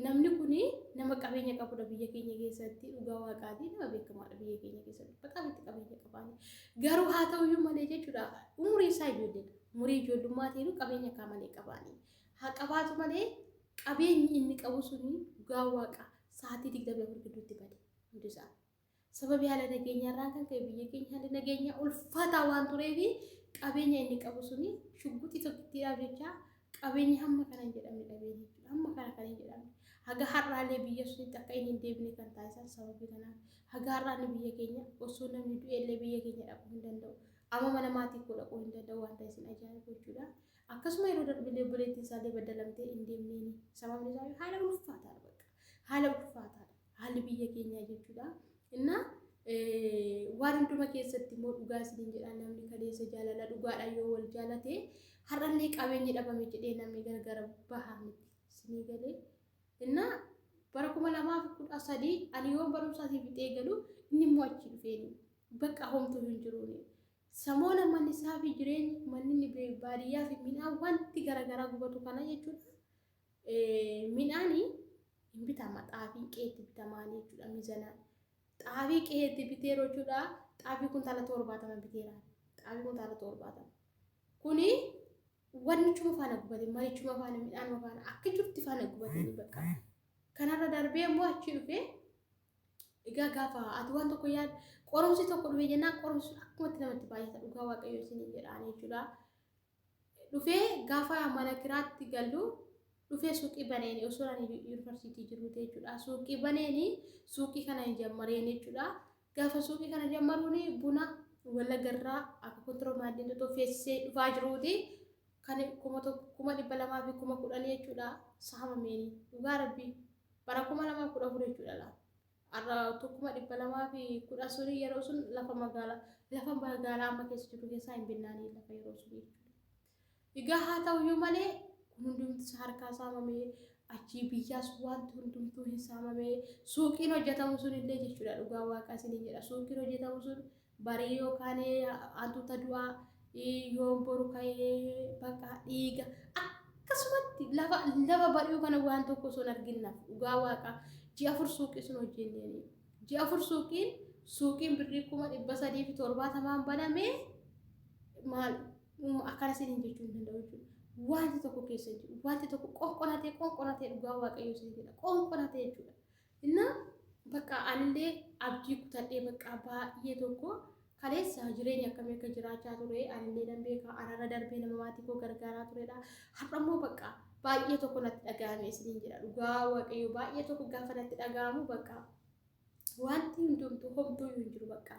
namni kun nama qabeenya qabudha biyya keenya keessatti dhugaa waaqaatii nama beekamaadha biyya keenya keessatti baqaa itti qabeenya qabaani. Garuu haa ta'uyyuu malee jechuudha umurii isaa ijoolleedha. Umurii ijoollummaa qabeenya akka malee qabaani. Haa qabaatu malee qabeenyi inni qabu suni dhugaa waaqa sa'aatii 24 gidduutti bade hundisaa. Sababii haala nageenyaarraan kan ka'e biyya keenya haalli nageenyaa ulfaataa waan tureef qabeenya inni qabu suni shugguxii tokkittiidhaaf jecha qabeenya hamma kana hin jedhamne dhabee jechuudha. Hamma kana kan hin jedhamne. Haga har'aallee biyya sunitti akka inni hin deebine kan taasisan sababii kanaaf. Haga har'aallee biyya keenya osoo namni du'ellee biyya keenya dhaquu hin danda'u. Amma mana maatii koo dhaquu hin danda'u waan ta'e isin ajaa'ibu jechuudha. Akkasuma yeroo darbillee obboleettiin isaallee baddalamtee hin deemneeni. Sababni isaa haala ulfaataadha bakka. Haala ulfaataadha. Haalli biyya keenyaa jechuudha. Innaa waan hunduma keessatti immoo dhugaa isiniin jedha namni kaleessa jaalala dhugaadhaan yoo wal jaalate har'allee qabeenyi dhabame jedhee namni gargar bahaa miti. Isinii galee. Innaa bara 2013 ani yoon barumsa asii fixee galu inni immoo achi dhufeeni. Bakka homtuu hin jiruuni. Samoona manni isaa fi jireenyi manni inni baadiyyaa fi midhaan wanti garaagaraa gubatu kana jechuudha. Midhaani hin bitama xaafiin qe'eetti bitamaa jechuudha mizanaan. Xaafii qe'eetti biteera jechuudha. Xaafii kuntaala 70 biteera. Xaafii kuntaala 70. Kuni wannichuma faana gubate manichuma faana midhaanuma faana akka jirti faana gubate bakka. Kanarra darbee immoo achi dhufee egaa gaafa ati waan tokko yaad qorumsi tokko dhufe jennaan qorumsi akkumatti namatti baay'ata dhugaa waaqayyo isinii jedhaan jechuudha. Dhufee gaafa mana kiraatti gallu dhufee suuqii baneeni osoo ani yuunivarsiitii jiru jechuudha. Suuqii baneeni suuqii kana hin jammareen jechuudha. Gaafa suuqii kana jammaruuni buna Wallaggarraa akka kontiroobaandiin tokko feesisee dhufaa jiruuti. Kan 1,210,000 jechuudha saamameeni dhugaa rabbii bara 2014 jechuudha laa. Har'a 210,000 suni yeroo sun lafa magaalaa amma keessa jiru keessaa hin binnaanii lafa yeroo sun jechuudha. Egaa haa ta'uyyuu malee kun hundumti harkaa saamamee achii biyyaas wanti hundumtuu hin saamamee suuqiin hojjetamu sun illee jechuudha dhugaa waaqaa isiniin jedha suuqiin hojjetamu sun barii yookaan hantuuta du'aa yoon boru ka'ee bakka dhiiga akkasumatti lafa lafa bari'uu kana waan tokko osoo hin arginnaaf dhugaa waaqaa ji'a 4 suuqii sun hojjenneeni ji'a 4 suuqiin birrii 370,000 baname maal akkana isiniin jechuu hin danda'u jechuudha. Wanti tokko keessa hin jiru. Wanti tokko qonqonatee qonqonatee dhugaa waaqayyoo isin jedha qonqonatee jechuudha. Innaa bakka anillee abdii kutadhee bakka baay'ee tokko kaleessa jireenya akkamii akka jiraachaa ture anillee nan beeka anarra darbee nama maatii koo gargaaraa turedha. Har'a immoo bakka baay'ee tokko natti dhaga'ame isiniin jedha dhugaa waaqayyoo baay'ee tokko gaafa natti dhaga'amu bakka wanti hundumtuu homtuu hin jiru bakka.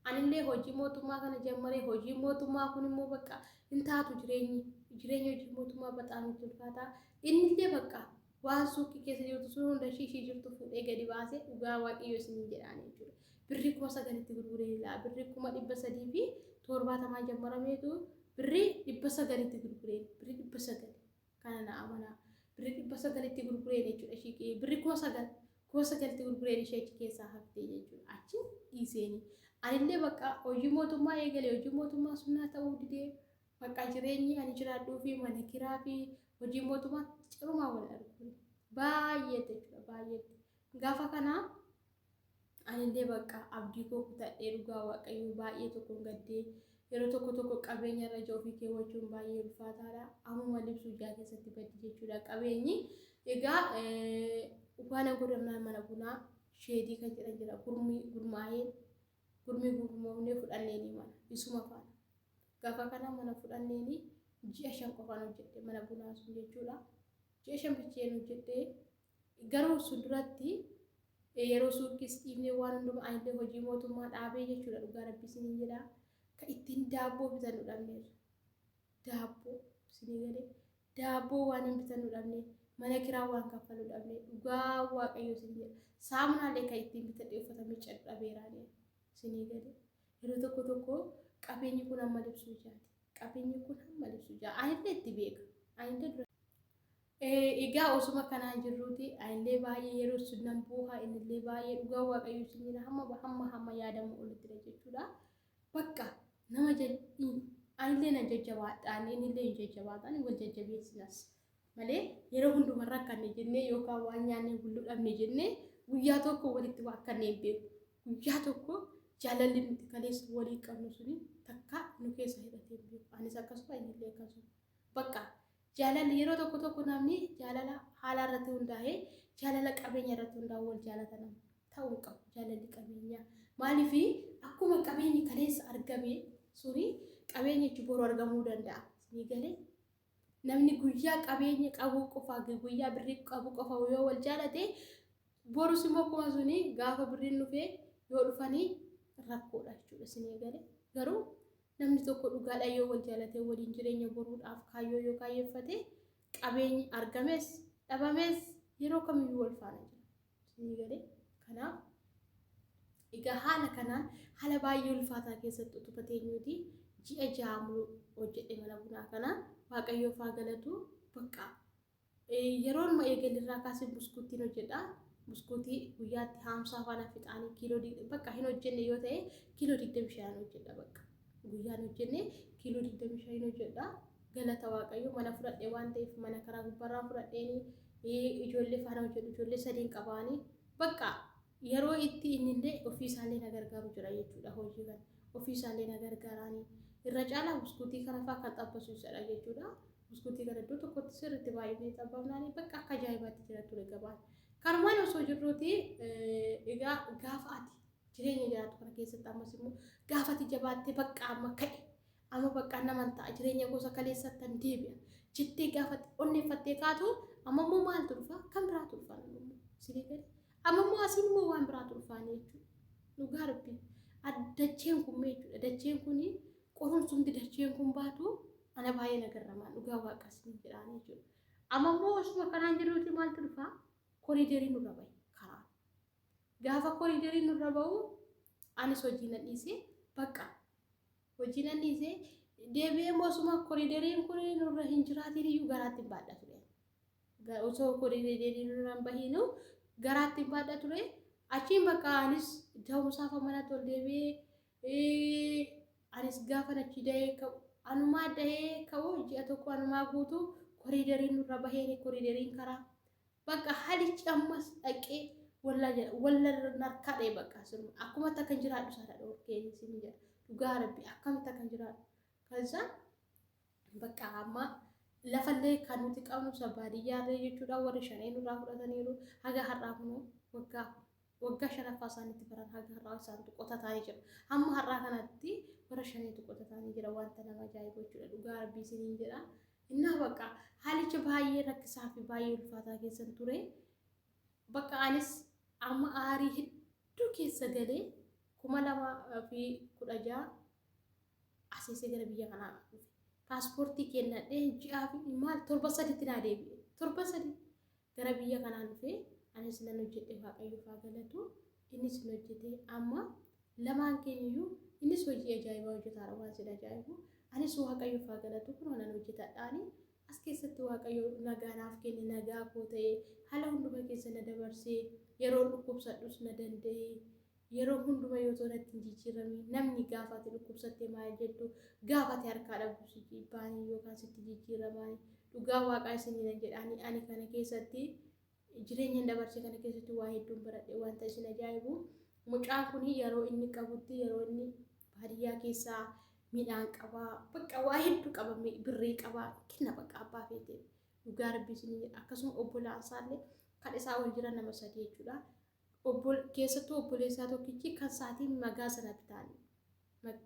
Anillee hojii mootummaa kana jammaree hojii mootummaa kun immoo bakka hin taatu jireenyi jireenya hojii mootummaa baxaan nutti ulfaata. Innillee bakka waan suuqii keessa jirtu sun hunda ishii jirtu fuudhee gadi baasee dhugaa waaqayyoo isiniin jedhaan jechuudha. Birrii 9,000tti gurguree laa birrii 370,000 jammarameetu birrii 900tti gurguree birrii 900 kana na amanaa birrii 900tti gurguree jechuudha ishii birrii 9,000 9,000tti gurgureen ishee achi keessaa haftee jechuudha. Achi dhiiseeni. Anillee bakka hojii mootummaa eegale hojii mootummaa sunnaa ta'uu didee bakka jireenyi ani jiraadhuu fi mana kiraa fi hojii mootummaa cirumaa wal argu. Baay'eetti jechuudha baay'eetti. Gaafa kana anillee bakka abdii koo kutadhee dhugaa waaqayyoo baay'ee tokkoon gaddee yeroo tokko tokko qabeenya irra ija ofii keewwachuun baay'ee ulfaataadha. Ammuma libsuu ijaa keessatti baddi jechuudha qabeenyi. Egaa waan godhannaa mana bunaa sheedii kan jedhan jira gurmii gurmaa'ee gurmii gurmoofnee fudhanneeni mana isuma faana. Gaafa kana mana fudhanneeni ji'a 5 qofaan hojjedhe mana bunaa sun jechuudha. Ji'a 5 bicheen hojjedhe garuu sun duratti yeroo suuqiis dhiifnee waan hundumaa anillee hojii mootummaa dhaabee jechuudha dhugaa rabbi isiniin jedha. Kan ittiin daabboo bitannu dhabneerra. Daabboo isinii galee daabboo waan hin bitannu dhabne mana kiraa waan kaffalu dhabne dhugaa waaqayyo isin jedha. Saamunaallee kan ittiin bitadhee uffata miiccadhu dhabeeraani isinii galee. Yeroo tokko tokko qabeenyi kun amma libsuu ijaati. Qabeenyi kun hamma libsuu ijaa. Anillee itti beeka. Anillee dura. Egaa osuma kanaan jirruuti anillee baay'ee yeroo sun nan booha, innillee baay'ee, dhugaa Waaqayyo isin hamma hamma hamma yaadamu olittidha jechuudha. Bakka nama anillee nan jajjabaadhaan, innillee hin jajjabaadhaan, wal jajjabeessinas malee yeroo hundumaa rakkanne jennee yookaan waan nyaannee bulluu dhabne jennee guyyaa tokko walitti waakkanne hin beeku. Guyyaa tokko jaalalli nuti kaleessa walii qabnu suni takka nu keessa hidhatee hin beeku. Anis akkasuma, innillee akkasuma. Bakka jaalalli yeroo tokko tokko namni jaalala haala irratti hundaa'ee, jaalala qabeenya irratti hundaa'u wal jaalata nama ta'uu hin qabu jaalalli qabeenyaa. Maaliif? Akkuma qabeenyi kaleessa argame suni qabeenyichi boru argamuu danda'a. Ni galee namni guyyaa qabeenya qabu qofa, guyyaa birrii qabu qofa yoo wal jaalate, borus immoo akkuma suni gaafa birriin dhufee yoo dhufanii rakkoodha jechuudha, isinii galee. Garuu namni tokko dhugaadhaan yoo wal jaalatee waliin jireenya boruudhaaf kaayyoo yoo kaayyeeffate, qabeenyi argames dhabames yeroo kamiyyuu wal faana jira. Isinii galee? Kanaaf egaa haala kanaan haala baay'ee ulfaataa keessatti utuma teenyuuti ji'a 6 muluu hojjedhe mana bunaa kana. Waaqayyoof haa galatu. Bakka yeroon ma eegalirraa kaasee buskuutiin hojjedha. Buskuutii guyyaatti 50 faana fixaanii kiiloo bakka hin hojjenne yoo ta'e kiiloo 25 hojjedha, bakka guyyaan hojjenne kiiloo 25 hojjedha. Galata Waaqayyo, mana fudhadhe waan ta'eef mana karaa gubbaarraa fudhadheeni ijoollee faana hojjedhu, ijoollee sadiin qabaanii, bakka yeroo itti innillee ofii isaallee na gargaaru jira jechuudha. Hojii kana ofii isaallee na gargaaraanii irra caalaa buskuutii kana fa'aa kan xabbasu isadha jechuudha. Buskuutii kana iddoo tokkotti sirriitti baay'inee xabbabnaanii bakka akka ajaa'ibaatti jira ture gabaan. Kanumaan osoo jirruuti egaa gaafa ati jireenya jiraattu kana keessatti ammas immoo gaafa ati jabaattee bakka amma ka'e, amma bakka naman ta'a, jireenya gosa kaleessatti deebi'a jettee gaafa onneeffattee kaatu, amma immoo maaltu dhufa? Kan biraatu dhufa. Nama immoo isinii gadi amma immoo asiin immoo waan biraatu dhufaanii jechuudha. Dhugaa Rabbi, dacheen kun jechuudha, dacheen kun qorumsumti dacheen kun baatu ana baay'ee na garramaa, dhugaa Waaqa isinii jedhaanii jechuudha. Amma immoo osuma kanaan jiruuti maaltu dhufa? Koriideriin nurra bahe karaa. Gaafa koriideriin nurra bahu anis hojii nan dhiise, bakka hojii nan dhiise. Deebi'ee osuma koriideriin kun nurra hin jiraatiin iyyuu garaatti hin baadha ture. Osoo koriideriin nurra hin bahiinu garaatti hin baadha ture. Achiin bakka anis da'umsaaf manatti ol deebi'ee, anis gaafa achi dahee ka'u, anumaa dahee ka'u, ji'a tokko anumaa guutuu koriideriin nurra bahee, koriideriin karaa bakka halichi ammas dhaqee walla walla narkadhee bakka sirma akkumatti akkan jiraadhu sana dhoorkee isin jedha. Dhugaa Rabbi, akkamitti akkan jiraadhu kansa bakka amma lafallee kan nuti qabnu isa baadiyyaallee jechuudha, warri shanee nurraa fudhataniiru. Haga har'aa kunoo waggaa waggaa shanaffaa isaaniitti baran, haga har'aa isaantu qotataanii jira. Hamma har'aa kanatti warra shaneetu qotataanii jira. Wanta nama ajaa'ibu jechuudha, dhugaa Rabbii isiniin jedha. Innaa bakka haalicha baay'ee rakkisaa fi baay'ee ulfaataa keessan ture. Bakka anis amma aarii hedduu keessa galee 2016 asiisee gara biyya kanaa dhufe. Paaspoortii kennadhee ji'aa fi maal torba sadiitti naa deebi'e. Torba 3 gara biyya kanaa dhufe. Anis nan hojjedhe, Waaqayyoof haa galatu. Innis hin hojjete. Amma lamaan keenyayyuu innis hojii ajaa'ibaa hojjetaara, waan sin ajaa'ibu. Anis Waaqayyoof haa galatu, kunoo nan hojjetadhaani. As keessatti Waaqayyo nagaa naaf kenne, nagaa koo ta'e, haala hunduma keessa na dabarsee, yeroo dhukkubsadhus na danda'e. Yeroo hunduma yoo ta'u natti hin jijjiiramiin. Namni gaafa ati dhukkubsattee maal jettu, gaafa ati harkaa dhabdu si jibbaanii yookaan sitti jijjiiramaanii. Dhugaa Waaqaa isinii nan jedhaanii, ani kana keessatti jireenya dabarse kana keessatti waa hedduun baradhe. Wanta isin ajaa'ibu, mucaan kun yeroo inni qabutti, yeroo inni baadiyyaa keessaa midhaan qabaa, bakka waa hedduu qaba, birrii qabaa, kenna bakka abbaa feetee, dhugaa Rabbii isinii jedha. Akkasuma obbolaan isaallee kan isaa ol jiran nama sadii jechuudha. Keessattuu obboleessaa tokkichi kan saatiin magaazana bitaanii,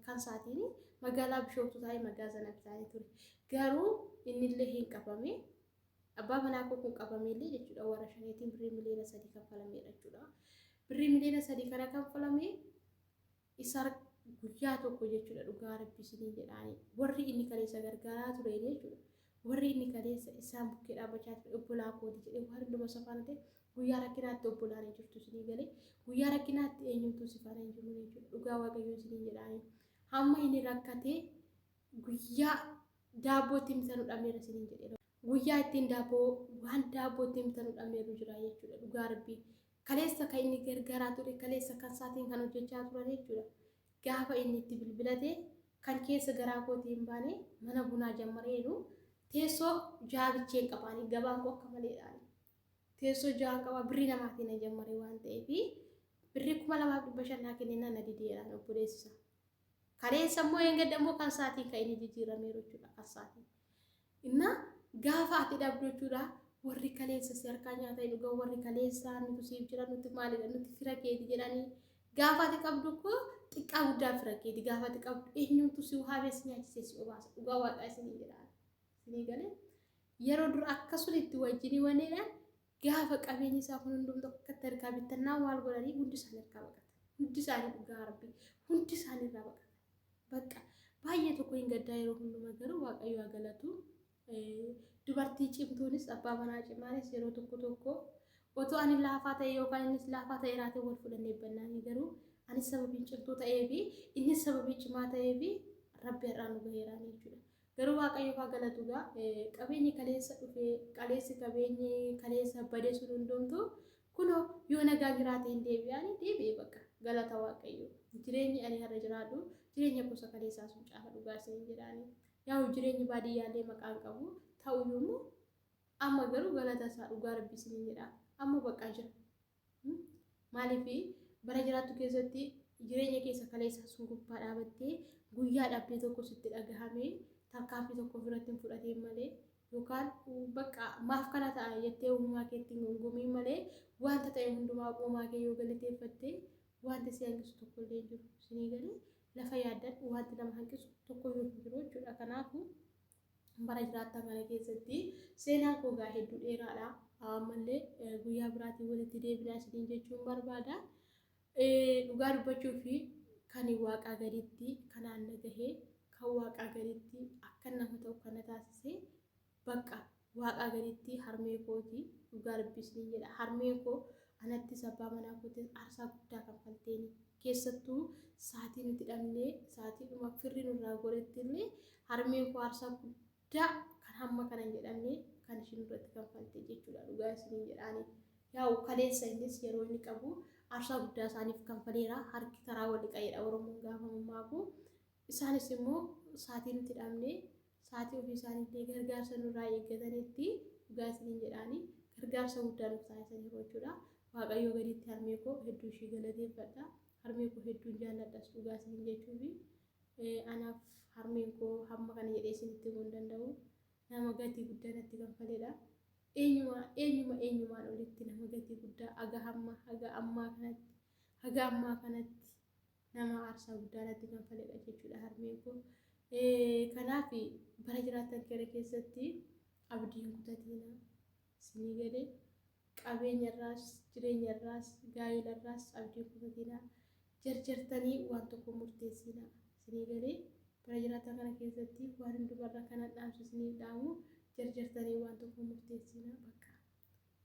kan saatiin magaalaa Bishooftuu taa'ee magaazana bitaanii ture. Garuu innillee hin qabame. Abbaa manaa koo kun qabameellee jechuudha, warra shaneetiin birrii miliyoona 3 kaffalameedha jechuudha. Birrii miliyoona 3 kana kaffalame isa guyyaa tokko jechuudha, dhugaa Rabbi isiniin jedhaanii, warri inni kaleessa gargaaraa ture jechuudha. Warri inni kaleessa isaan bukkee dhaabbachaa ture, obbolaa kooti jedhee waan hunduma isa faana ta'e, guyyaa rakkinaatti obbolaan hin jirtu, isinii galee? Guyyaa rakkinaatti eenyumtuu si faana hin jiru jechuudha. Dhugaa Waaqayyoo isiniin jedhaanii, hamma inni rakkatee guyyaa daabbootti bitanu dhabneera isiniin jedheera. Guyyaa ittiin daabboo waan daabboo ittiin bitanu dhabneetu jira jechuudha dhugaa rabbii. Kaleessa kan inni gargaaraa ture kaleessa kan isaatiin kan hojjechaa turan jechuudha. Gaafa inni itti bilbilate kan keessa garaa kootii hin baane mana bunaa jammareenu teessoo jaabicheen qabaanii gabaan koo akka maleedhaani. Teessoo ja'an qaba birrii namaatiin na jammaree waan ta'eef birrii 2500 naa kennee na dideeraan obboleessa. Kaleessa immoo eeggadda immoo kan isaatiin kan inni jijjiirameeru jechuudha kan isaatiin. Innaa gaafa ati dhabdu jechuudha warri kaleessa si harkaa nyaata hin dhugan warri kaleessa nuti siif jira nuti maalidha nuti fira keeti jedhanii gaafa ati qabdu koo xiqqaa guddaa fira keeti gaafa ati qabdu eenyumtu si waamee si nyaachisee si obaasa dhugaa waaqaa isinii jedhaa isinii galee yeroo dura akkasuma itti wajjinii waneedhaan gaafa qabeenyi isaa kun hundumtu akkatti harkaa bittannaa maal godhanii hundi isaanii harkaa baqatan hundi isaanii dhugaa rabbii hundi isaanii irraa baqatan bakka baay'ee tokko hin gaddaa yeroo hundumaa garuu waaqayyo haa galatu. Dubartii cimtuunis abbaa manaa cimaanis yeroo tokko tokko otoo ani laafaa ta'e yookaan innis laafaa ta'e raatee wal fudhannee bannaanii garuu anis sababii cimtuu ta'ee fi innis sababii cimaa ta'ee fi rabbi har'aan nu gaheeraan jechuudha. Garuu waaqayyo haa galatu gaa qabeenyi kaleessa dhufee qaleessi qabeenyi kaleessa bade sun hundumtu kunoo yoo nagaa jiraate hin deebi'aani deebi'e bakka galata waaqayyo. Jireenyi ani har'a jiraadhu jireenya gosa kaleessaa sun caala dhugaa isin jedhaani. Yaa'u jireenyi baadiyyaallee maqaan qabu ta'uyyuu immoo amma garuu galata isaa dhugaa rabbi isin jedha. Amma bakka jira. Maaliif bara jiraattu keessatti jireenya keessa kaleessaa sun gubbaa dhaabattee guyyaa dhabdee tokko sitti dhagahamee tarkaanfii tokko ofirratti hin fudhateen malee yookaan bakka maaf kana ta'a jettee uumaa keetti hin gungumiin malee wanta ta'e hundumaa uumaa kee yoo galateeffatte wanti si hanqisu tokko illee hin jiru. Isinii galee lafa yaaddan wanti nama hanqisu tokko iyyuu hin jiru jechuudha. Kanaafuu bara jiraattan kana keessatti seenaan koo gaa hedduu dheeraadha. Ammallee guyyaa biraatiin walitti deebinaa isiniin jechuun barbaada. Dhugaa dubbachuu fi kan waaqaa gaditti kanaan na gahee kan waaqaa gaditti akka nama ta'u kana taasise bakka waaqaa gaditti harmee kooti dhugaa rabbi isiniin jedha. Harmeen koo anattis abbaa manaa kootis aarsaa guddaa kanfalteeni. Keessattuu saatii nuti dhabnee saatii dhuma firri nurraa godhetti illee harmeen koo aarsaa guddaa kan hamma kana hin jedhamne kan ishiin irratti kanfalte jechuudha dhugaa isiniin jedhaani. Yaa'u kaleessa innis yeroo inni qabu aarsaa guddaa isaaniif kanfaleera harki karaa wal dhiqayeedha Oromoon gaafa mammaaku. Isaanis immoo saatii nuti dhabne saatii ofii isaaniillee gargaarsa nurraa eeggatanitti dhugaa isiniin jedhaani gargaarsa guddaa nuuf taasisaniiru jechuudha. Waaqayyoo gaditti harmee koo hedduu ishii galateeffadha. Harmee koo hedduun jaalladhas dhugaa isiniin jechuufi anaaf harmeen koo hamma kana jedhee isinitti himuu hin danda'u. Nama gatii guddaa natti kanfaledha. Eenyuma eenyuma eenyumaan olitti nama gatii guddaa haga hamma haga ammaa kanatti haga ammaa kanatti nama aarsaa guddaa natti kanfaledha jechuudha harmeen koo. Kanaaf bara jiraattan kana keessatti abdii hin kutatiina. Isinii galee qabeenya irraas jireenya irraas gaa'ela irraas abdii hin kutatina. Jarjartanii waan tokko murteessina. Isinii galee bara jiraattan kana keessatti waan hundumarra kanan dhaamsu isiniif dhaamu jarjartanii waan tokko murteessina bakka.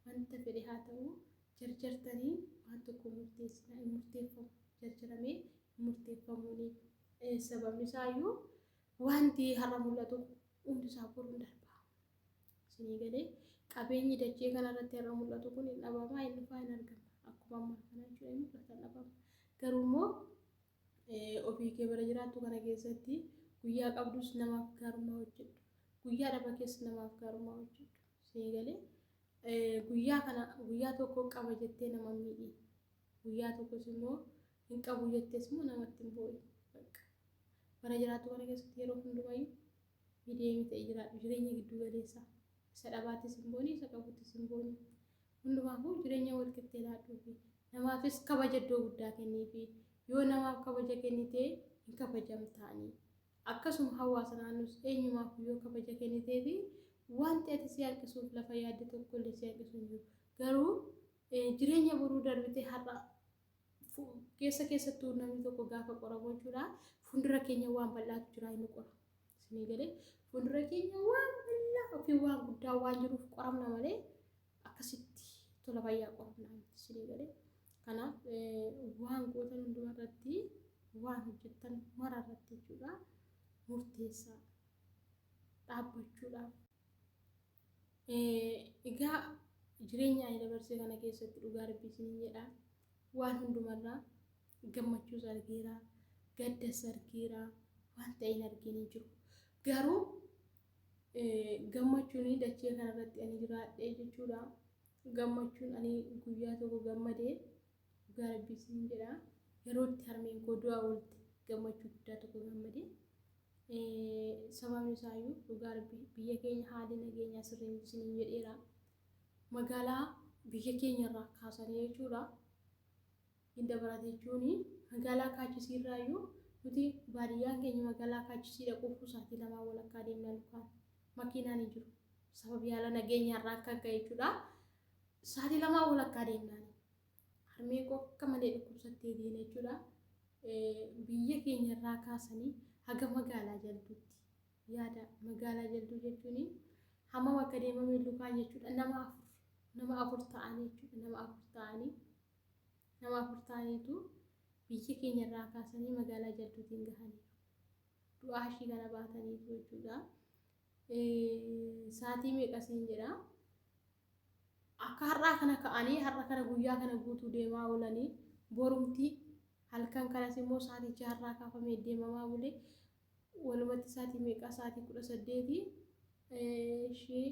Wanta fedhe haa ta'u jarjartanii waan tokko murteessina hin murteeffamu jarjaramee hin murteeffamuuni. Sababni isaayyuu wanti har'a mul'atu hundi isaa boru hin darba. Isinii galee qabeenyi dachee kanarratti har'a mul'atu kun hin dhabamaa hin dhufaa hin argama. Akkuma ammaa kana jechuudha hin mul'ata hin dhabama. Garuu immoo ofii kee bara jiraattu kana keessatti guyyaa qabdus namaaf gaarummaa hojjedhu. Guyyaa dhaba keessa namaaf gaarummaa hojjedhu. Isinii galee guyyaa kana guyyaa tokko qaba jettee nama miidhi. Guyyaa tokkos immoo hin qabu jettees immoo namatti hin boo'i. Bakka bara jiraattu kana keessatti yeroo hundumayyuu miidiyeemii ta'e jiraadhu jireenya gidduu galeessaa isa dhabaattis hin booni isa qabuttis hin booni. Hundumaafuu jireenya wal qixxee laadhuufi namaafis kabaja iddoo guddaa kenniifi yoo namaaf kabaja kennitee hin kabajamtaanii. Akkasuma hawaasa naannoos eenyumaaf yoo kabaja kenniteefi wanti ati si hanqisuuf lafa yaadde tokkollee si hanqisu hin jiru. Garuu jireenya boruu darbitee har'a keessa keessattuu namni tokko gaafa qoramu jechuudha. Fuuldura keenya waan bal'aatu jira inni qora. Isinii galee fuuldura keenya waan bal'aa ofii waan guddaa waan jiruuf qoramna malee akkasitti tola fayyaa qoramna miti isinii galee. Kanaaf waan gootan hundumaa irratti waan hojjettan mara irratti jechuudha murteessaa dhaabbachuudhaaf Egaa jireenya ani dabarsee kana keessatti dhugaa Rabbii isiniin jedha. Waan hundumarraa gammachuus argeera, gaddas argeera, waan ta'e hin argin hin jiru. Garuu gammachuun dachee kanarratti ani jiraadhee jechuudha. Gammachuun ani guyyaa tokko gammadee dhugaa Rabbii isiniin jedha. Yeroo itti harmeen koo du'a oolte gammachuu guddaa tokko gammadee. Sababni isaayyuu dhugaa Rabbii biyya keenya haalli nageenyaa sirrii miti isiniin jedheera. Magaalaa biyya keenya irraa kaasanii jechuudha. Hin dabarate jechuun magaalaa Kaachisii irraayyuu nuti baadiyyaan keenya magaalaa Kaachisii dhaquuf sa'aatii lamaa walakkaa deemna lukaan. Makiinaan hin jiru. Sababii haala nageenyaa irraa akka ka'e jechuudha. Sa'aatii lamaa walakkaa deemnaan. Harmee koo akka malee dhukkubsattee deene jechuudha. Biyya keenya irraa kaasanii haga magaalaa jalduutti yaada magaalaa jalduu jechuun hammam akka deemame lukaan jechuudha. Nama afur ta'anii jechuudha. Nama afur ta'aniitu biyya keenya irraa kaasanii magaalaa jalduutiin gahaniiru. Du'aa ishii kana baataniitu jechuudha. Sa'aatii meeqa siin jedha. Akka har'aa kana ka'anii har'a kana guyyaa kana guutuu deemaa oolanii, borumtii halkan kanas immoo sa'aatii jaharraa kaafamee deemamaa bulee, walumatti sa'aatii meeqa, sa'aatii 18 ishee,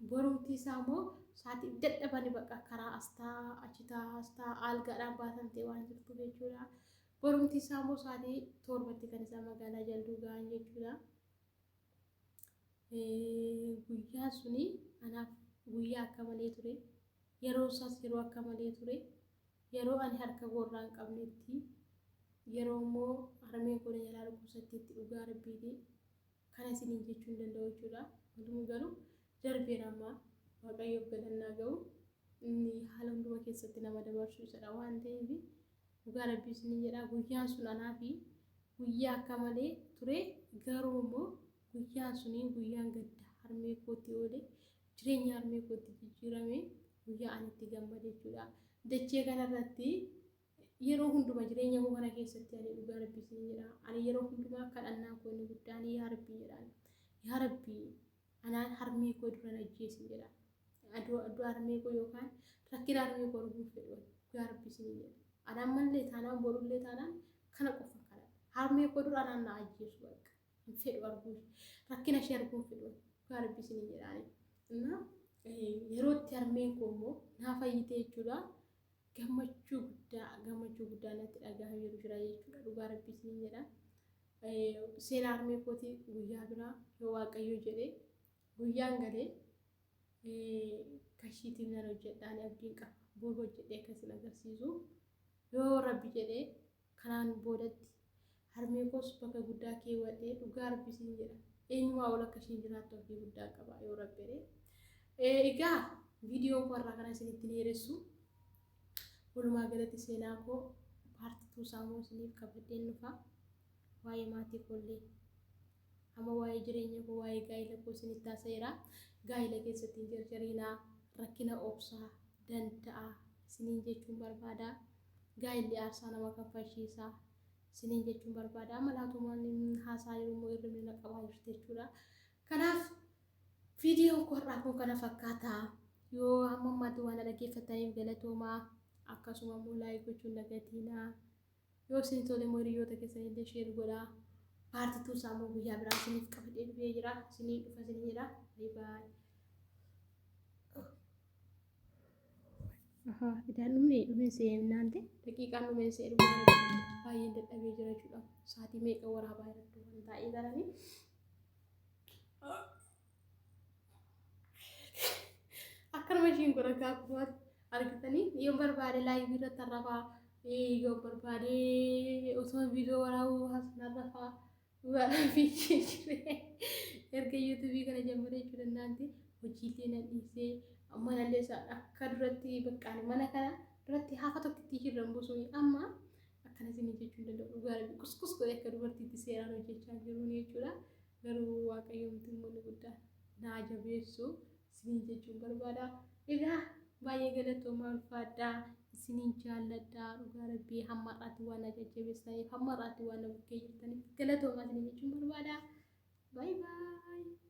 borumtii isaa immoo sa'aatii dadhabanii bakka karaa astaa achi ta'a astaa algaadhaan baatamtee waan jirtuuf jechuudha. Borumtii isaa immoo sa'aatii 7tti kan isaan magaalaa Jalduu ga'an jechuudha. Guyyaan suni anaaf guyyaa akka malee ture. Yeroo isaas yeroo akka malee ture. Yeroo ani harka koorraa hin qabnetti, yeroo immoo harmeen koo na jalaa dhukkubsatteetti, dhugaa Rabbiiti kana isiniin jechuu hin danda'u jechuudha. Walumaa garuu darbeera, amma Waaqayyoof galannaa ga'u, inni haala hunduma keessatti nama dabarsu isadha waan ta'eef, dhugaa Rabbii isiniin jedha, guyyaan sun anaafi guyyaa akka malee ture. Garuu immoo guyyaan suni guyyaan gadda harmee kootti oole, jireenya harmee kootti jijjiirame, guyyaa ani itti gammade jechuudha. Dachee kanarratti yeroo hunduma jireenya koo kana keessatti ani dhugaa Rabbii isiniin jedha. Ani yeroo hundumaa kadhannaan koo inni guddaan yaa Rabbii jedhaan. Yaa Rabbii, anaan harmee koo dura na ajjeesin jedha. Du'a harmee koo yookaan rakkina harmee koo arguun fedhu, dhugaa Rabbii isiniin jedha. Anaan mallee taanaan, borullee taanaan kana qofa kadhadha. Harmee koo dura anaan na ajjeesu bakka. Hin fedhu arguu, rakkina ishee arguun fedhu, dhugaa Rabbii isiniin jedhaani. Yeroo itti harmeen koo immoo naa fayyite jechuudha. Gammachuu guddaa, gammachuu guddaa natti dhagahame jiru jira jechuudha. Dhugaa Rabbii isiniin jedha. Seenaa harmee kootii guyyaa biraa yoo Waaqayyo jedhee guyyaan galee kashiitiin nan hojjedhaan abdiin qaba. Boru hojjedhee akkasin agarsiisu. Yoo Rabbi jedhee kanaan boodatti harmee koos bakka guddaa keewwadhee, dhugaa Rabbi isiniin jedha. Eenyumaa ol akka isheen jiraattu abdii guddaa qaba yoo Rabbi jedhee. Egaa viidiyoo koo irraa kana isinitti dheeressu. Walumaa galatti seenaa koo part 2 isaa immoo isiniif qabadheen dhufa. Waa'ee maatii koollee amma waa'ee jireenya koo, waa'ee gaa'ela koo isinitti haasa'eera. Gaa'ela keessatti hin jarjariinaa, rakkina obsaa danda'a isiniin jechuun barbaada. Gaa'elli aarsaa nama kaffalchiisa isiniin jechuun barbaada. Amma laatumaan haasaa jiru immoo hirribni na qabaa jirti jechuudha. Kanaaf viidiyoon koo har'aa kun kana fakkaata. Yoo hamma ammaatti waan dhaggeeffataniif galatoomaa. Akkasuma immoo like gochuun dagatiinaa. Yoo isin tole immoo hiriyoota keessanillee share godhaa. Part 2 isaa immoo guyyaa biraa isiniif qabadhee dhufee jira. Isinii dhufa isinii jira. Bye bye. Ahaa, idaan dhumne dhumeen se'ee naante daqiiqaan dhumeen se'ee, dhugaa baay'een dadhabee jira jechuudha. Sa'aatii meeqa waraabaa irratti waan taa'ee galanii. Akkanuma ishiin godha gaafa argitanii, yoo barbaade live irratti arrafaa, yoo barbaade osoo viidiyoo waraabuu haasaan arrafaa, dhugaadhaan fiichee jire. Erga YouTubeii kana jammaree jechuu dandaanti, hojiilee nan dhiisee, manallee akka duratti baqqaani mana kana duratti hafa tokkitti hirran buusuun amma akkana isinii jechuu hin danda'u. Dhugaa kuskus godhee akka dubartiitti seeraan hojjechaa jiruun jechuudha. Garuu Waaqayyoomti immoo inni guddaan naa jabeessu isiniin jechuun barbaada. Egaa baay'ee galatoomaa, ulfaadhaa, isiniin jaalladhaa. Dhugaa Rabbii hamma har'aatti waan na jajjabeessaniif, hamma har'aatti waan na bukkee jirtaniif galatoomaa isiniin jechuun barbaada. Bye bye.